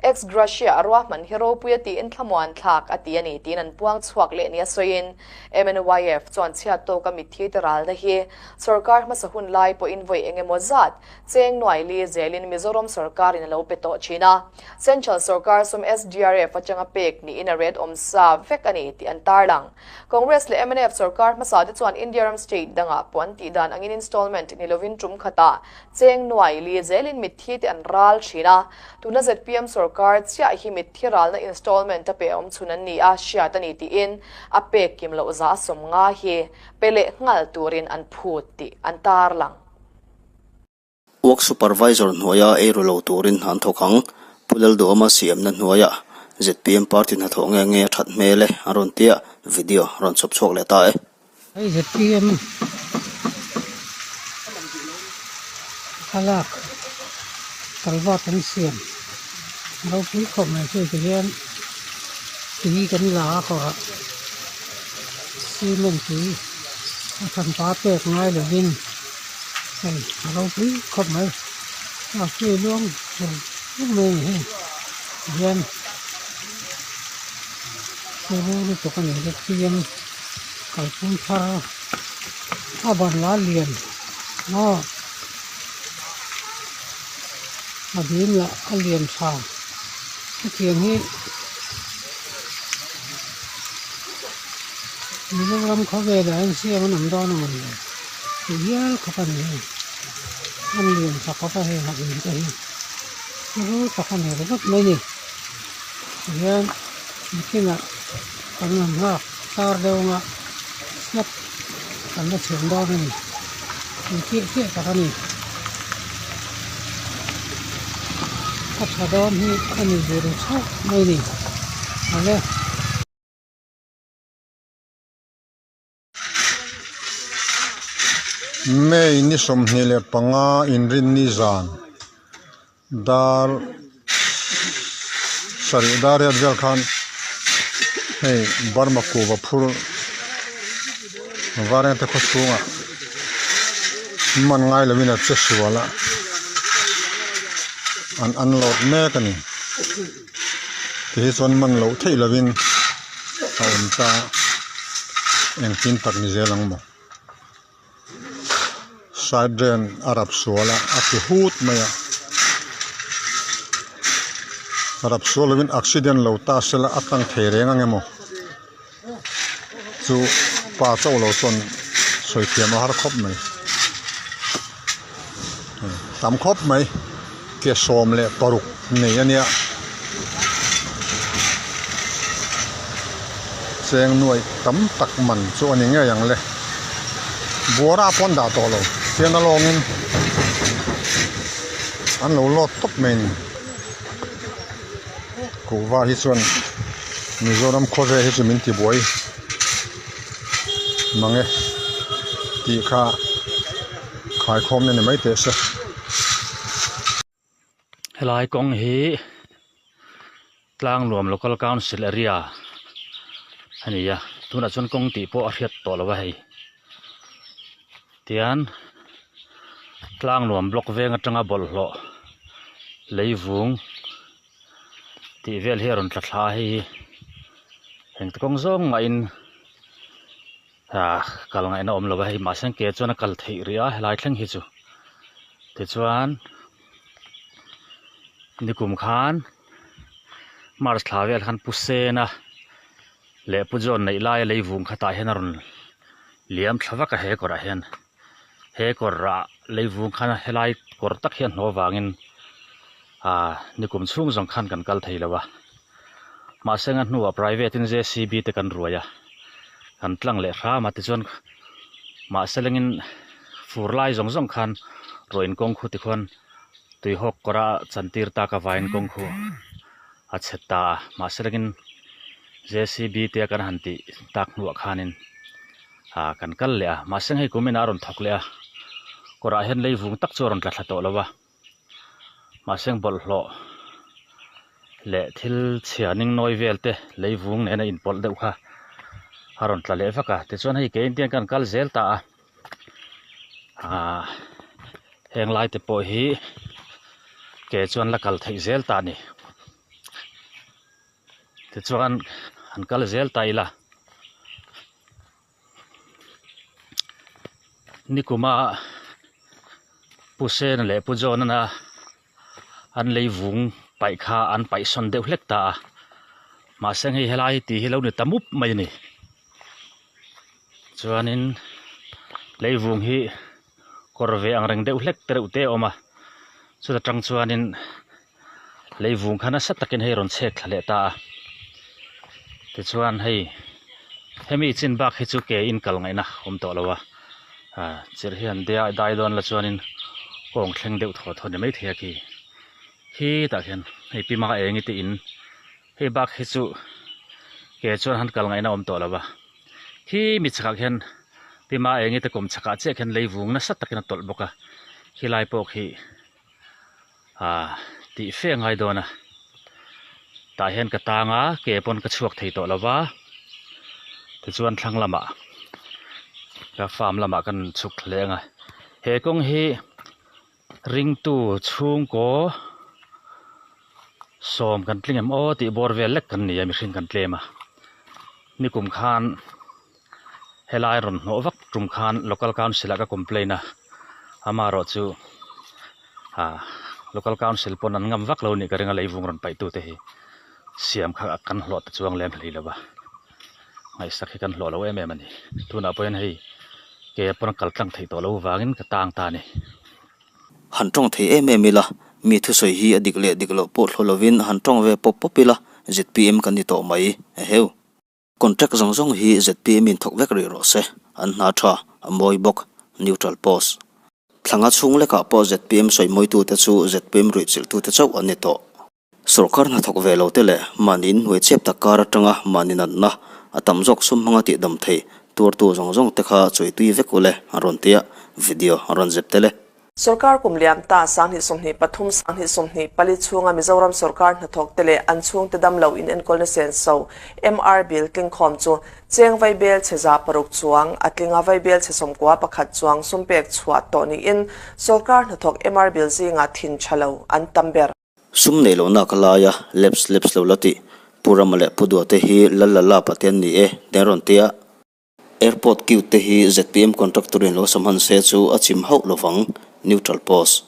ex gratia a ruahman hi ropui a tiin thlamuan thlak a ti a ni tiin an puang chhuak leh nia sawiin MNYF chuan chhiat tawka mitthi te ralna hi sorkar hmasa hun lai pawhin vawi eng emaw zat Cheng nuai li zelin Mizoram sorkarin a lo pe tawh thin a, Central sorkar sum SDRF atanga pek niin a ret awm sa vek a ni tih an tarlang. Congress leh mnf sorkar hmasa te chuan India ram state dangah pawh an tih dan angin installment ni lovin tum khatah cheng nuai li zelin mitthi te an ral thin a, tuna zpm sorkar chiah hi mitthi ralna installment a pe awm chhun an ni a hriat a ni tiin a pek kim loh za 50 hi pe leh nghal turin an phut tih an tarlang. Work Supervisor hnuaia ei ru lo turin an thawk ang. Pu Lalduhawma siamna hnuaiah zpm party hnathawh nge nge a that hmel e a rawn tia video rawn chhawp chhuak leh ta e. Hei zpm thlalak kalvat an siam ropui khawp mai chu tihian tui kan la a kawrah cement tui a hranpa pek ngai lovin. Hei a ropui khawp mai a tui luang hlawm hlawm mai a ni hei tihian turu lutuk a ni zpm kalphung thar a ban la lian maw a dum lah a lian tha hetiang hi Mizoram khawvelah hian siam an awm dawn a mawn le. Tih hial khawp a ni hei. An lian tha khawp a hei hak in te hi. Rul tak a ni ringawt mai ni. Tihian nikinah kan rawn nghak tar deuh anga slab kan la chhiam dawn a ni. Tih chiah chiah tak a ni. A tha dawn hi a ni ve ru chauh mai ni. Awle. May ni 25 inrinni zan dar sarih dar riat vel khan hei Burma kuva phur Varengte khaw chhungah man ngai lovin a che sual a an unload mek a ni. Ti hi chuan man loh theih lovin a awm ta a, engtin tak ni zel ang maw? Side drain a rap sual a, a ti hut mai a, rap sual lovin accident lo ta sela a tlang thei reng ang emaw chu pa chauh lo chuan sawi thiam a har khawp mai, tam khawp mai ke 16 nei a nia cheng nuaih tam tak man chu a ni ngei ang le buara pawh an dah tawh lo tiang a lawngin an lo load tawp mai a ni kuhva hi chuan Mizoram khawvel hi chu min ti buai mang e tih kha khaikhawmna ni mai teh se. Helai kawng hi Tlangnuam Local Council area a ni a tunah chuan kawng tih pawh a hriat tawh lo a hei tian Tlangnuam block veng atanga bawlhhlawh leivung tih vel hi a rawn tla thla a hei hi engti kawng zawng mahin ah kal ngaihna awm lo a hei mahse ke chuan a kal theih rih a helai thleng hi chu tichuan nikum khan march thla vel khan pu sena leh pu john neih laia leivung khatah hian a rawn liam thla vak a he kawrah hian he kawr ah leivung khan helai kawr tak hi a hnawh avangin ah nikum chhung zawng khan kan kal thei lo a. Mahse nga hnuah private in JCB te kan ruai a, kan tlang leh hram a tichuan mahse lengin fur lai zawng zawng khan ruah in kawng khu tikhuan tuihawk kawr a chantir tak avangin kawng khu a chhe ta a, mahse lengin JCB te a kan han tih tak hnuah khanin ah kan kal leh a, mahse hei kumin ah a rawn thawk leh a, kawrah hian lei vung tak chu a rawn tla thla tawh lo va. Mahse bawlhhlawh leh thil chhia ning nawi vel te lei vung nena inpawlh deuh kha a rawn tla leh vak a tichuan hei keini te hian kan kal zel ta a aaa heng lai te pawh hi ke chuan la kal theih zel ta a ni tichuan han kal zel ta ila. Nikuma Pu Sena leh Pu John-ana an lei vung paih kha an paih sawn deuh hlek ta a, mahse hei helai tih hi lo ni ta mup mai a ni. Chuanin lei vung hi kawr ve ang reng deuh hlek te reuh te a awm a, chuta tang chuanin lei vung kha nasa takin hei rawn chhek thla leh ta a tichuan hei hemi chin bak hi chu ke in kal ngaihna awm tawh lo a ah chirh hian dai dai dawn la chuanin kawng thleng deuh thaw thaw ni maithei a khi khitah khian hei pi hmanga eng i te in hei bak hi chu ke chuan han kal ngaihna awm tawh lo a khi mi chhakah khian pi hma eng i te kawm chhakah chiah khian lei vung nasa takin a tawlh bawk a khilai pawh khi. ah tih fe a ngai dawn a tah hian ka tang a ke pawn ka chhuak thei tawh lo va tichuan thlang lamah ka farm lamah kan chhuk hle ang a he kawng hi ringtu chhungkaw sawm kan tling em aw tih bawr vel lek kan ni a mihring kan tlem a nikum khan helai rawn hnawh vak tum khan local council ah ka complain a amaherawh chu ah local council pawn an ngam vak lo anih ka ring a leivung rawn paih tute hi siam kha kan hlawh ta chuang lem hlei lo va ngaihsak hi kan hlawh lo em em a ni tunah pawh hian hei ke pawn a kal tlang theih tawh lo vangin ka tang ta a ni. Han tawng thei em em ila, mi thusawi hi a dik leh dik loh pawh thlawh lovin han tawng ve pawp pawp ila zpm kan ni tawh mai eheu. Contract zawng zawng hi zpm in thawk vek rih rawh se, an hna tha, a mawi bawk, neutral post. Thlanga chhung lekah pawh zpm sawimawitute chu zpm ruihchilhtute chauh an ni tawh. Sorkar hnathawk ve lo te leh mahni inhnuai chep tak kar atanga mahni natna a tam zawk sum hmanga tihdam thei tuartu zawng zawng te kha chawitui vek ule an rawn tia, video an rawn zep tel e. Sorkar kum liam ta 2023, 2024 chhunga Mizoram sorkar hnathawk te leh an chhungte damlo inenkawlna senso, MR Bill tlingkhawm chu cheng vaibel chhe 600 chuang a tling a, vaibel chhe 91 chuang sum pek chhuah tawh niin sorkar hnathawk MR Bill zingah thin tha lo an tam ber. Sum neih lohna ka lai a, leps leps lo la tih. Pu Rama leh Pu Duate hi Lal Lala Pathian ni e, den rawn ti a. Airport queue te hi zpm contractor in lo sa hman se chu a chim hauh lovang, neutral post.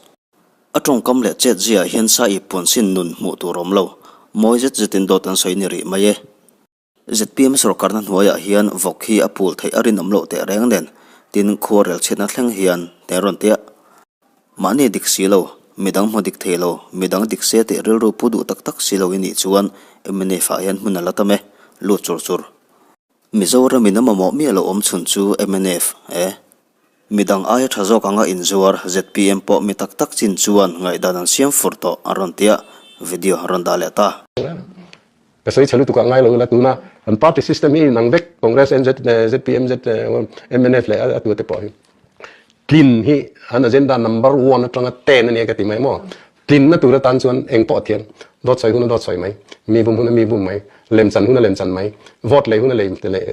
A tawngkam leh chet ziaah hian sa ip puansin nun hmuh tur awm lo, mawi zet zetin dawt an sawi ni rih mai e. Zpm sorkarna hnuaiah hian vawk hi a pul theih a rinawm loh teh reng nen, tin khuarel chhiatna thleng hian den rawn tia. Mahni dik si lo, midang hmu dik thei lo, midang dik se tih rilru pu duh tak tak si lo i nih chuan mnf ah hian hmun a la tam e, lut chur chur. Mizoram in a mamawh miah lo awm chhun chu mnf e. Midang aia tha zawk anga inzuar zpm pawh mi tak tak chin chuan ngaihdan an siam fur tawh an rawn tia video an rawn dah leh ta. Ka sawi chhe lutuk ah ngai lo ila tuna an party system hi inang vek Congress NZ zpm Z mnf leh a tute pawh hi tlin hi an agenda number one atanga ten ania ka ti mai maw. Tlinna tur atan chuan eng pawh thiam, dawt sawi huna dawt sawi mai, mi bum huna mi bum mai, lemchan huna lemchan mai, vote lei huna lei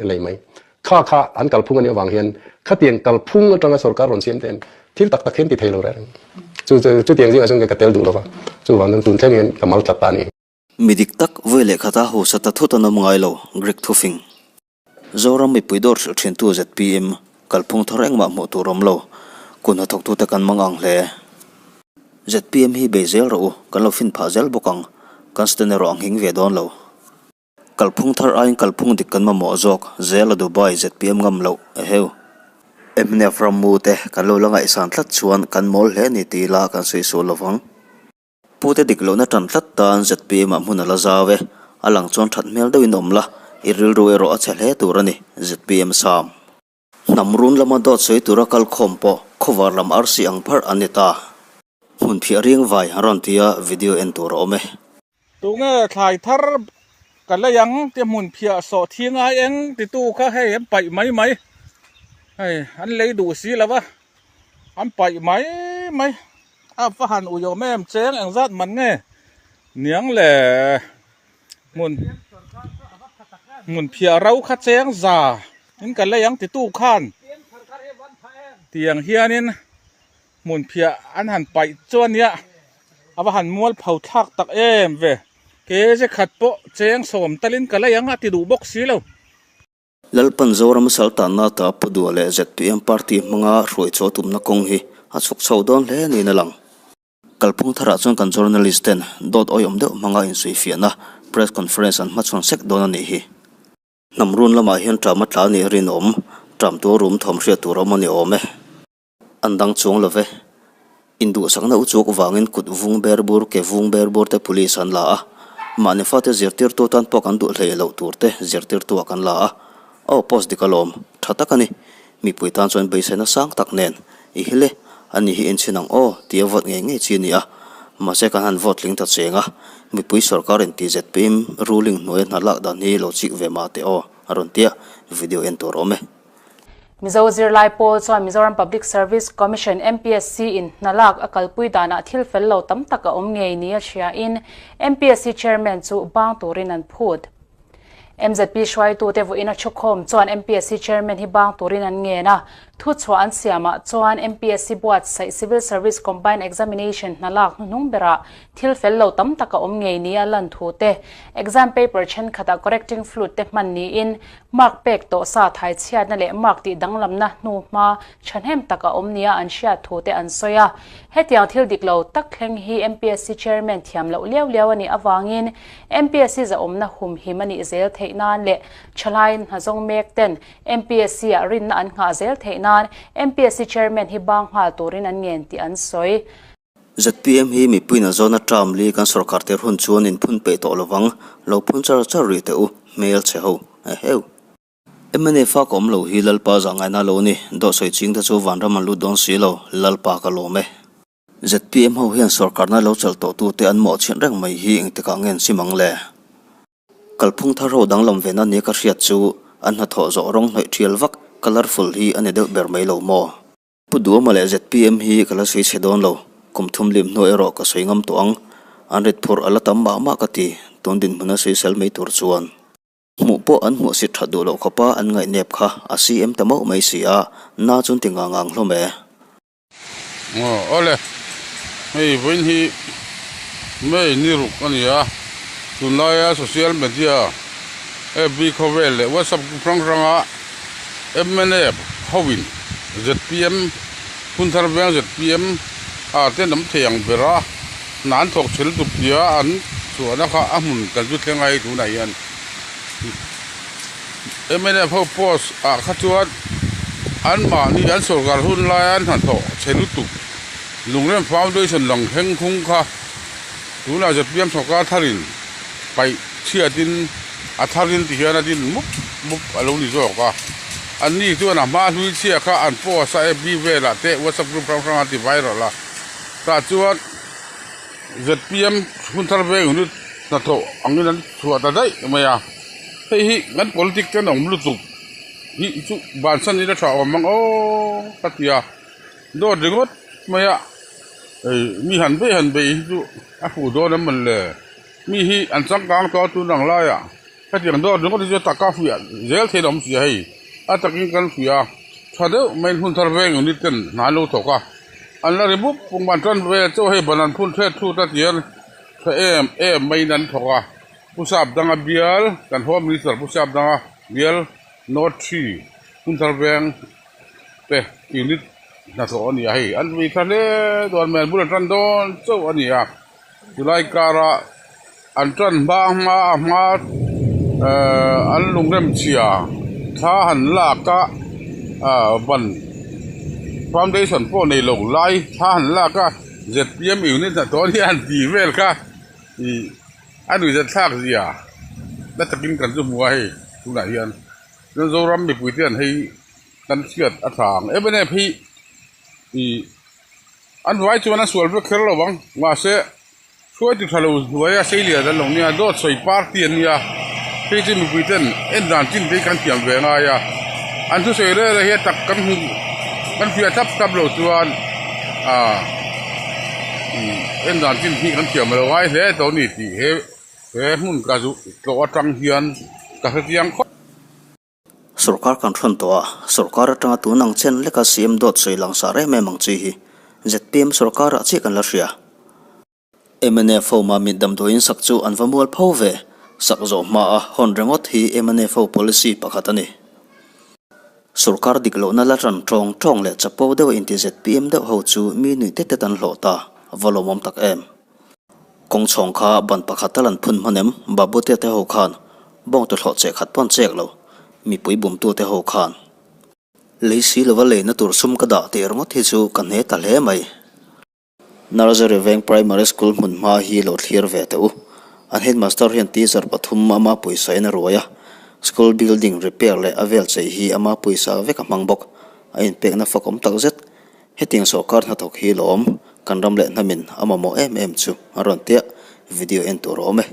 lei mai. Kha kha an kalphung a nih avang hian khatiang kalphung atanga sorkar rawn siam te thil tak tak hian ti thei lo reng. Chu chu chutiang zingah chuan ka tel duh lova, chuvang chuan tun thleng hian ka mal tlat ta a ni. Mi dik tak vawi leh khata hausa ta thut an awm ngai lo, Greek thufing. Zoram mipui dawr hrilh thintu zpm kalphung thar engmah hmuh tur awm lo, kun hnathawktute kan mang ang hle. Zpm hi bei zel rawh u, kan lo fin phah zel bawk ang, kan stand erawh a nghing ve dawn lo. Kalphung thar aiin kalphung dik kan mamawh zawk, zel a Dubai zpm ngam loh, eheu. Mnf rammu te kan lo la ngaihsan tlat chuan kan mawl hle ni ti ila kan sawi sual lovang. Pute dik lohna tan tlat tan zpm ah hmun a la zau e. A lang chuan that hmel deuhin awm la, i rilru erawh a chhe hle tur a ni, zpm Sam. Hnam run lama dawt sawi tura kal khawm pawh khawvar lam arsi ang pharh an ni ta. Hmun phiah riang vai an rawn ti a, video en tur a awm e. Tunge thlai thar ka lei ang tia hmun phiah sawh thing ai eng titu kha hei an paih mai mai hei an lei duh si lo va an paih mai mai a va han ui awm em cheng engzat man nge niang le hmun hmun phiah ro kha cheng za in ka lei ang titu khan tiang hianin. Hmun phiah an han paih chuan nia a va han mual pho thlak tak em ve. Ke ze khat pawh cheng sawm talin ka lei ang a ti duh bawk si lo. Lalpan Zoram Saltanna ta Pu Dua leh zpm party hmanga hruai chaw tumna kawng hi a chhuk chho dawn hle niin a lang. Kalphung tharah chuan kan journalist ten dawt awihawm deuh hmanga insuifiahna press conference an hmachhawn sek dawn a nih hi. Hnam run lamah hian ṭam a tla nih rinawm, ṭam tur rum thawm hriat tur a awm a ni awm e. An dang chuang lo ve. Induhsakna u chuk vangin kut vung ber bur, ke vung ber bur te police an la a. Mahni fate zirtirtu tan pawh kan duh hlei loh tur te zirtirtuah kan la a. Aw post dik alawm, tha tak a ni. Mipui tan chuan beiseina sang tak nen, i hil e, ani hi enchhin ang aw tia vote ngei ngei chi a ni a. Mahse kan han vote tling ta cheng a, mipui sorkar in TZPM ruling hnuaia hna lak dan hi lo chik ve mah teh aw, a rawn tia video en tur a awm e. Mizo zirlai pawl chuan Mizoram Public Service Commission, MPSC, in hna lak a kalpui danah thil fel lo tam tak a awm ngei nia hriain MPSC Chairman chu bang turin an phut. MZP hruaitute vawiin a thukhawm chuan MPSC Chairman hi bang turin an ngen a, thuchhuah an siamah chuan MPSC buatsaih Civil Service Combined Examination hna lak hnuhnung berah thil fel lo tam tak a awm ngei nia lan thu te, exam paper thenkhatah correcting fluid te hman niin Mark pek tawh sa thai chhiatna leh mark tih danglamna hnu hma thahnem tak a awm nia an hriat thu te an sawi a. Hetiang thil dik lo tak thleng hi MPSC Chairman thiam loh liau liau a nih avangin MPSC zahawmna humhim a nih zel theih nan leh thalai hnazawng mek ten MPSC ah rinna an nghah zel theih nan MPSC Chairman hi bang nghal turin an ngen tih an sawi. Zpm hi mipuiin a zawna term li kan sorkar tir hun chuan in phun peih tawh lovang, lo phun char char rih teh u, hmel chhe ho, eheu. Mnf a ka awm lo hi Lalpa zah ngaihna lo ni, dawh sawi ching te chu vanram an lut dawn si lo, Lalpa ka lawm e. Zpm ho hian sorkarna lo chalh tawh tute an mawhchhiat reng mai hi engtikah nge an sim ang le? Kalphung thar ho danglam ve na nia ka hriat chu an hnathawh zawh rawng hnawih thial vak, colourful hi a ni deuh ber mai lo maw? Pu Duama leh zpm hi ka la sawi chhe dawn lo, kum thum lim hnu erawh ka sawi ngam tawh ang. An rit phurh a la tam mah mah ka ti, tun dinhmun a sawisel mai tur chuan. Hmuh pawh an hmuh sit that duh loh khawpa an ngaihnep kha a CM ta mauh mai si a, na chuan ti ngang ngang hlawm e. Aw awle, hei vawiin hi May ni ruk a ni a, tunlaia social media FB khawvel leh WhatsApp group hrang hranga mnf hoin zpm Phunthar veng zpm ah te an awm thei ang ber a, hna an thawk chhe lutuk tia an chhuahna kha a hmun kan zu thleng a hei tunah hian mnf ho post ah kha chuan anmahni an sorkar hun laia an hnathawh chhe lutuk Lungrem Foundation lang thleng khung kha tunah zpm sorkar tharin paih chhiatin a tharin ti hian a din mup mup a lo ni zawk a, anni chuan a hma hlui chhia kha an post a FB velah te WhatsApp group hrang hrang an ti viral a, tah chuan zpm hun thar veng unit hnathawh angin an chhuah ta daih mai a, hei hi kan politic ten awm lutuk hi chu bansan ila tha awm ang aw ka ti a. Dawt ringawt mai a, hei mi han bei han bei hi chu a fuh dawn em mawn le, mi hi an changkang tawh a tun ang laiah hetiang dawt ringawt hi chu a taka fuih zel theih a awm si a hei, a takin kan fuih a, tha deuh mai in hun thar veng unit ten hna an lo thawk a, an la ri bup buk an tan vel chauh hei ban an phun thet thut a tihian tha em em maiin an thawk a, Pu Sapdanga bial kan Home Minister Pu Sapdanga bial North 3 hun thar veng. te unit hnathawh a ni a hei an vui tha hle dawn mai an bula tan dawn chauh a ni a chulai kara an tan hma hma a hma ehh an lungrem chhia thla han lak a ah ban foundation pawh nei lo lai thla han lak a zpm unit hnathawh a ni an tih vel kha ih a nuihzat thlak zia. Na takin kan chu hmu a hei tunah hian chuan Zoram mipui te an hei kan hriat a tha ang em em hi ih an vai chuan a sual vek kher lo ang mahse hruai ti tha lo hnuaia seilian an lo nia dawt sawi party an nia hei chu mipui ten en dan chin te hi kan thiam ve ngai a an thusawi rel hi a tak kan hmu kan hria thlap thlap lo chuan ah en dan chin hi kan thiam lo ngai hle tawh a ni tih he. He hmun ka zu tlawh atang hian ka hre chiang khawp. Sorkar kan hrawn tawh a, sorkar atanga tun ang chen leka CM dawt sawi langsar em em ang chi hi zpm sorkarah chiah kan la hria. Mnf ho mamit damdawiin sak chu an va mual pho ve, sak zawh hma a hawn ringawt hi mnf ho policy pakhat a ni. Sorkar dik lohna la ran tawng tawng leh chapo deuh inti zpm deuh ho chu mi nuih tet tet an hlawh ta, a va lawmawm tak em. Kawng chhawng kha ban pakhat tal an phun hman em? Babute te ho khan bawng tawthlawh che khat pawn chek lo, mipui bumtu te ho khan. Lei si lova leina tur sum ka dah tih ringawt hi chu ka hne ta hle mai. Nursery Veng Primary School hmun hma hi lo thlir ve teh u. An headmaster hian teacher pathum ama pawisa in a ruai a, school building repair leh a vel chei hi ama pawisa vek a hmang bawk. A inpekna fakawm takzet. Hetiang sawrkar hnathawk hi lawm kan ram leh hnamin a mamawh em em chu a rawn tia video en tur a awm e.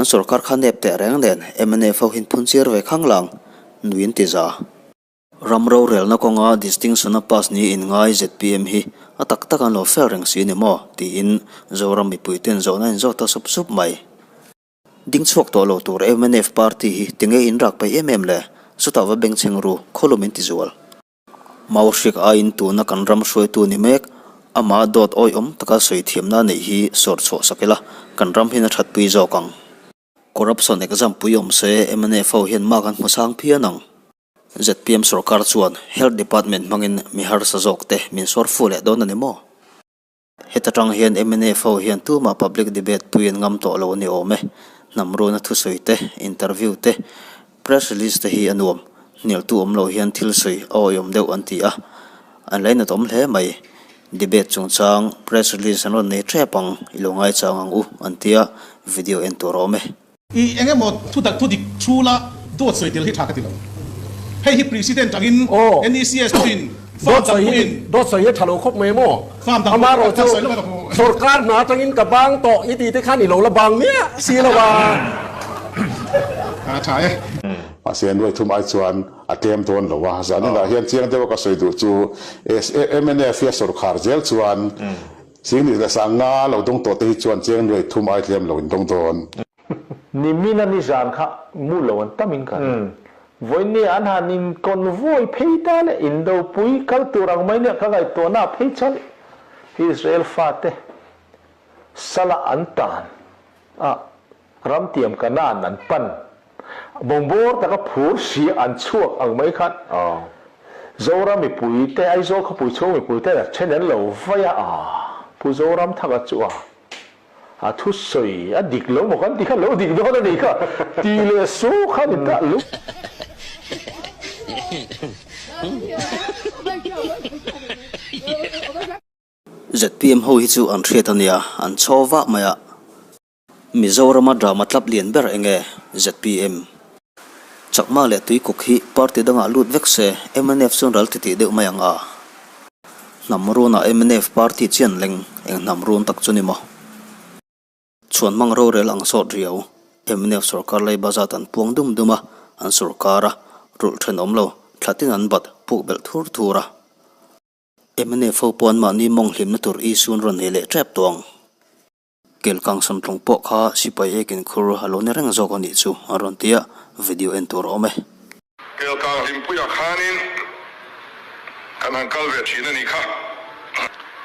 An sorkar kha nep teh reng nen mnf ho hin phun chir ve khang lang nuin ti za. Ram rorelna kawnga distinction a pass ni in ngai zpm hi a tak tak an lo fel reng si ni maw tiin Zoram mipui ten zawhna in zawt ta sup sup mai. Ding chhuak tawh lo tur mnf party hi tinge in rak peih em em le? Chutah va bengchheng ru, khawlum in ti zual. Mau hrik aiin tuna kan ram hruaitu ni mek, amah dawt awihawm taka sawi thiamna a neih hi sawr chhuah sak ila, kan ram hian a thatpui zawk ang. Corruption exam pui awm se mnf ho hian mark an hmu sang phian ang. Zpm sorkar chuan Health Department hmangin mi harsa zawk te min sawr fu leh dawn a ni maw? Heta tang hian mnf ho hian tumah public debate pui an ngam tawh lo a ni awm e. Hnam runa thusawi te, interview te, press release te hi a nuam. Hnialtu awm lo hian thil sawi a awihawm deuh an ti a, an lainat awm hle mai. Debate chungchang press release an rawn nei tep ang, i lo ngaichang ang u an tia video en tur a awm e. I eng emaw thutak thudik chhula dawt sawi tel hi tha ka ti lo. Hei hi President angin NECS pawhin farm dang pawhin. Dawt sawi hi tha lo khawp mai maw? Farm dang pawhin ka sawi lo ka hmu. Sorkar hna atangin ka bang tawh i tih te khan i lo la bang miah si lo a. A tha e. Mahse nuai thum ai chuan a tlem dawn lo a. Zaninah hian chiang deuha ka sawi duh chu mnf hi a sorkar zel chuan Singni leh Sanga lo dawng tawh te hi chuan chiang nuai thum ai tlem lo in dawng dawn. Nimina nizan kha mu lo an tam in ka ring. Vawiin an han in convoy phei ta leh indopui kal tur ang mai nia ka ngaihtuahna ah phei chuan Israel fate sala an tan a ramtiam Kanaan an pan Bungbawr taka phur si an chhuak ang mai khan Zoram mipui te, Aizawl khawpui chhung mipui te a then an lo vai a, Pu Zoramthanga chu a A thusawi a dik lo maw kan ti kha lo dik dawn a nih kha ti leh su kha ni ta lo. ZPM ho hi chu an hriat a nia, an chhaw vah mai a. Mizorama drama tlap lian ber eng nge? ZPM. Chakma leh Tuikuk hi party dangah lut vek se mnf chuan ral titih deuh mai ang a. Hnam runah mnf party chian leng eng hnam run tak chu ni maw? Chhuan hmang rorel ang sawt riau mnf sorkar leiba zat an puang dum dum a, an sorkar a, rulh thenawm lo, thlatin an bat puk belh thur thur a. Mnf ho pawh anmahni mawng hlimna tur issue an rawn nei leh tep tawh ang. Kelkang Samtlung pawh kha sipai ekin khur a lo ni reng zawk a nih chu a rawn ti a, video en tur a awm e. Kelkang Hlimpuia khanin kan han kal ve thin a nih kha.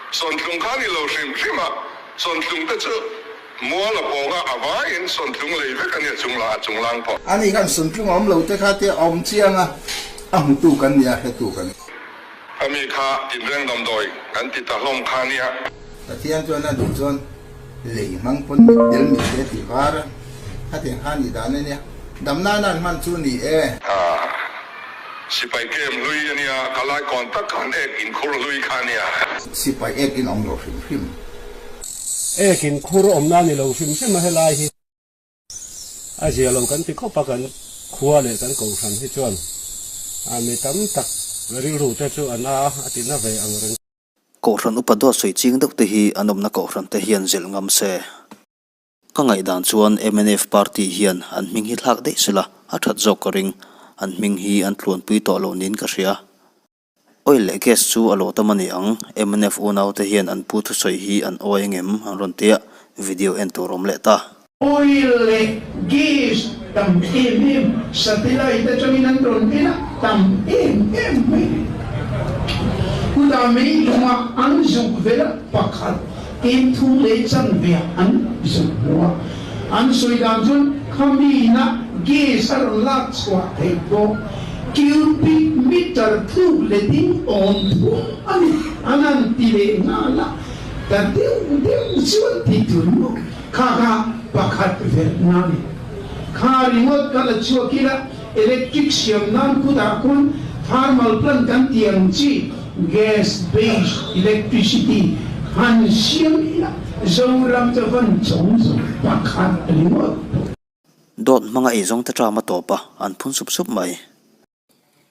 Sawntlung kha a ni lo hrim hrim a, Sawntlung te chu mual a pawnga a vaiin Sawntlung lei vek a nia chungla a chunglang pawh. Ani khan Sawntlung a awm lo te kha te a awm chiang a, a hmutu kan ni a, hretu kan ni. A mi kha tinreng damdawi kan ti ta hlawm kha nia. Pathian chuan a duh chuan lei hmang pawn mit del mit te ti var a, khatiang kha nih dan a nia. Dam nana an hman chu ni e. Ah, sipai kem hlui a nia, ka lai kawn tak khan ek inkhur hlui kha nia. Sipai ek in awm lo hrim hrim. Ek inkhur awmna ni lo hrim hrim a helai hi. A zia lo kan ti khawp a, kan khua leh kan kohhran hi chuan mi tam tak rilru te chu a na a ti na ve ang reng. Kohhran upa dawt sawi ching deuh te hi an awmna kohhran te hian zilh ngam se. Ka ngaihdan chuan mnf party hian an hming hi thlak daih sela a that zawk ka ring, an hming hi an tluanpui tawh lo niin ka hria. Oil leh gas chu a lo tam a ni ang, mnf unaute hian an pu thusawi hi an awi angem an rawn tia, video en tur awm leh ta. Oil leh gas tam em em satellite atangin an rawn en a, tam em em mai ni. Chutah meilunga an zuk vel a pakhat kem thum leh chanve ah an zuk hmu a, an sawi dan chuan khami-na gas a rawn lak chhuah theih pawh Cubic meter tluk letin awm thum a ni. An han ti leh nghal a, ta deuh deuh chuan ti tur maw? Kha kha pakhat velhna a ni. Kha ringawt ka la chhuak ila electric siam nan kutah khawn thermal plant kan tih ang chi gas based electricity han siam ila Zoram chu van chawm zawk pakhat ringawt pawh. Dawt hmanga eizawng te ṭam a tawp a, an phun sup sup mai.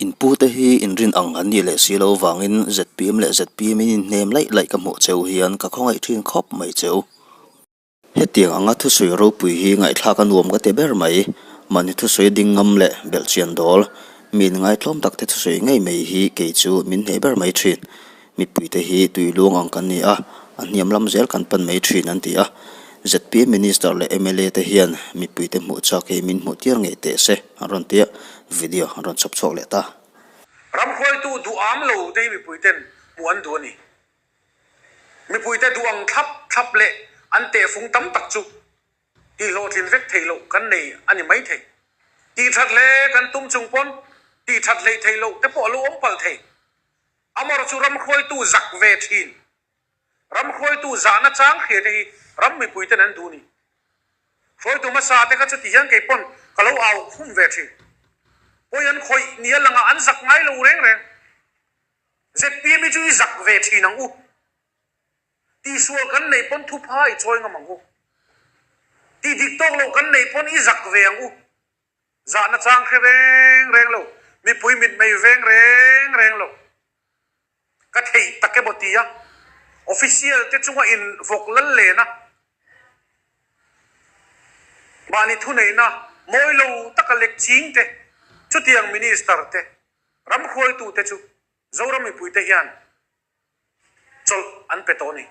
In pu te hi inrin ang an nih leh si lo vangin zpm leh zpm in inhnem laih laih ka hmuh cheu hian ka khawngaih ṭhin khawp mai cheu. Hetiang anga thusawi ropui hi ngaihthlak a nuam ka ti ber mai. Mahni thusawi ding ngam leh belhchian dawl, mi inngaihtlawm tak te thusawi ngei mai hi kei chu min hneh ber mai ṭhin. Mipuite hi tui luang ang kan ni a, a hniam lam zel kan pan mai thin an ti a. Zpm Minister leh mla te hian mipuite hmuh chak hi min hmuh tir ngei teh se an rawn ti a, video an rawn chhawp chhuak leh ta. Ram hruaitu duh am lo te hi mipuiten hmuh an duh a ni. Mipuite duh ang thlap thlap leh an tehfung tam tak chu tihhlawhtlin vek theih loh kan nei a ni mai thei. Tihthat hle kan tum chung pawn tihthat hleih theih loh te pawh a lo awm palh thei. Amor chu ram hruaitu zak ve thin. Ram hruaitu zahna chang hria te hi ram mipui ten an duh ni. Hruaitu hmasa te kha chuti hian kei pawn ka lo au khum ve thin. Pawi an khawih ni a langah an zak ngai lo reng reng. Zpm hi chu i zak ve thin ang u. Tihsual kan neih pawn thupha i chawi ngam ang u. Tih dik tawk loh kan neih pawn i zak ve ang u. Zahna chang hre reng reng lo, mipui mitmei veng reng reng lo. Ka theih tak emaw ti a, official te chunga in vawk lal len a, mahni thuneihna mawi lo taka lek ching te, chutiang minister te, ram hruaitu te chu Zoram mipuite hian chawlh an pe tawh a ni.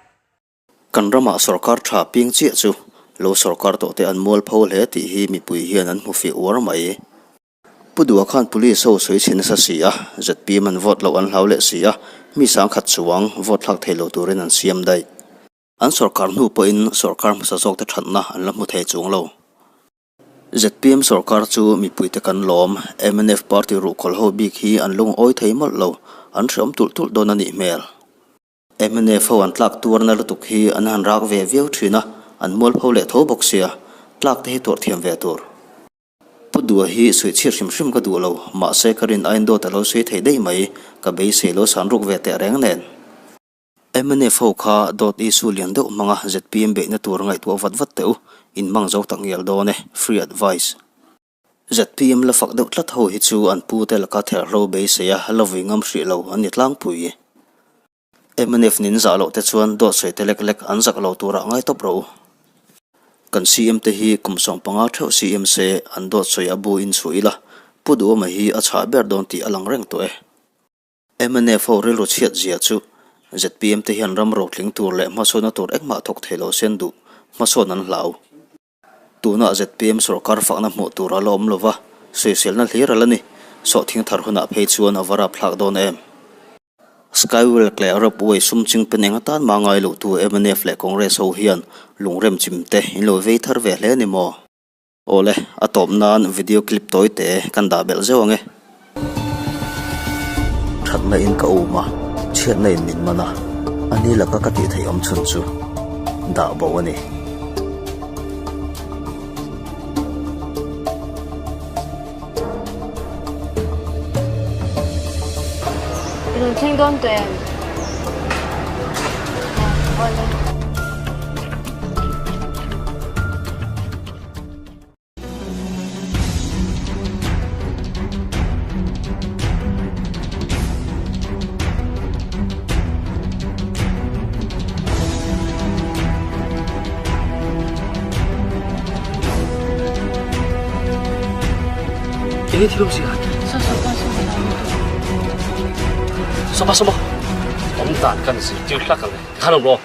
Kan ramah sorkar tha piang chiah chu lo sorkar tawh te an mualpho hle tih hi mipui hian an hmu fih uar mai. Pu Dua khan police ho sawi chhe nasa si a, zpm an vote loh an hlau leh si a, mi sangkhat chuang vote thlak thei lo turin an siam daih. An sorkar hnu pawhin sorkar hmasa zawk te thatna an la hmu thei chuang lo. Zpm sorkar chu mipuite kan lawm, mnf party ruhkawl ho bik hi an lungawi thei mawlh lo, an hreawm tulh tulh dawn a nih hmel. Mnf ho an tlak tuarna lutuk hi an han rak ve viau thin a, An mualpho leh tho bawk sia, tlak te hi tuarh thiam ve tur. Pu Dua hi suihchhiat hrim hrim ka duh lo, mahse ka rin aiin dawt a lo sawi thei daih mai, ka beisei lo san ruk ve teh reng nen. Mnf ho kha dawt issue lian deuh hmanga zpm beihna tur ngaihtuah vat vat teh u, in hmang zo tak ngial dawn e, free advice. Zpm la fak deuh tlat ho hi chu an pu te laka therhlo beisei a la vui ngam hrih lo an ni tlangpui. Mnf nin zah loh te chuan dawt sawi te lek lek an zak lo turah ngai tawp rawh u. Kan CM te hi kum 15 theuh CM se an dawt sawi a bu in chhuah ila, Pu Duhawma hi a chhah ber dawn tih a lang reng tawh e. Mnf ho rilru chhiat zia chu zpm te hian ram rotling tur leh hmasawnna tur engmah thawk thei lo sen duh hmasawn an hlau. Tunah zpm sorkar fakna hmuh tur a la awm lova, sawiselna hlir a la ni. Sawhthing thar hunah phei chuan a va rapthlak dawn em? Skywalk leh Ropeway sum ching pen eng atan mah ngai loh tu mnf leh Congress ho hian lungrem chim te in lo vei thar ve hle ni maw? Awle, a tawp nan video clip tawi te kan dah belh zeuh ang e. Thatna in ka um a, chhiatna in min man a, a ni laka ka tih theih awm chhun chu dah bo a ni. I rawn thleng dawn tawh em? Awle. Enge thil awm si a? Sawma sawma. Awm dan kan zirtir hlak ang e. Tikhan awm rawh.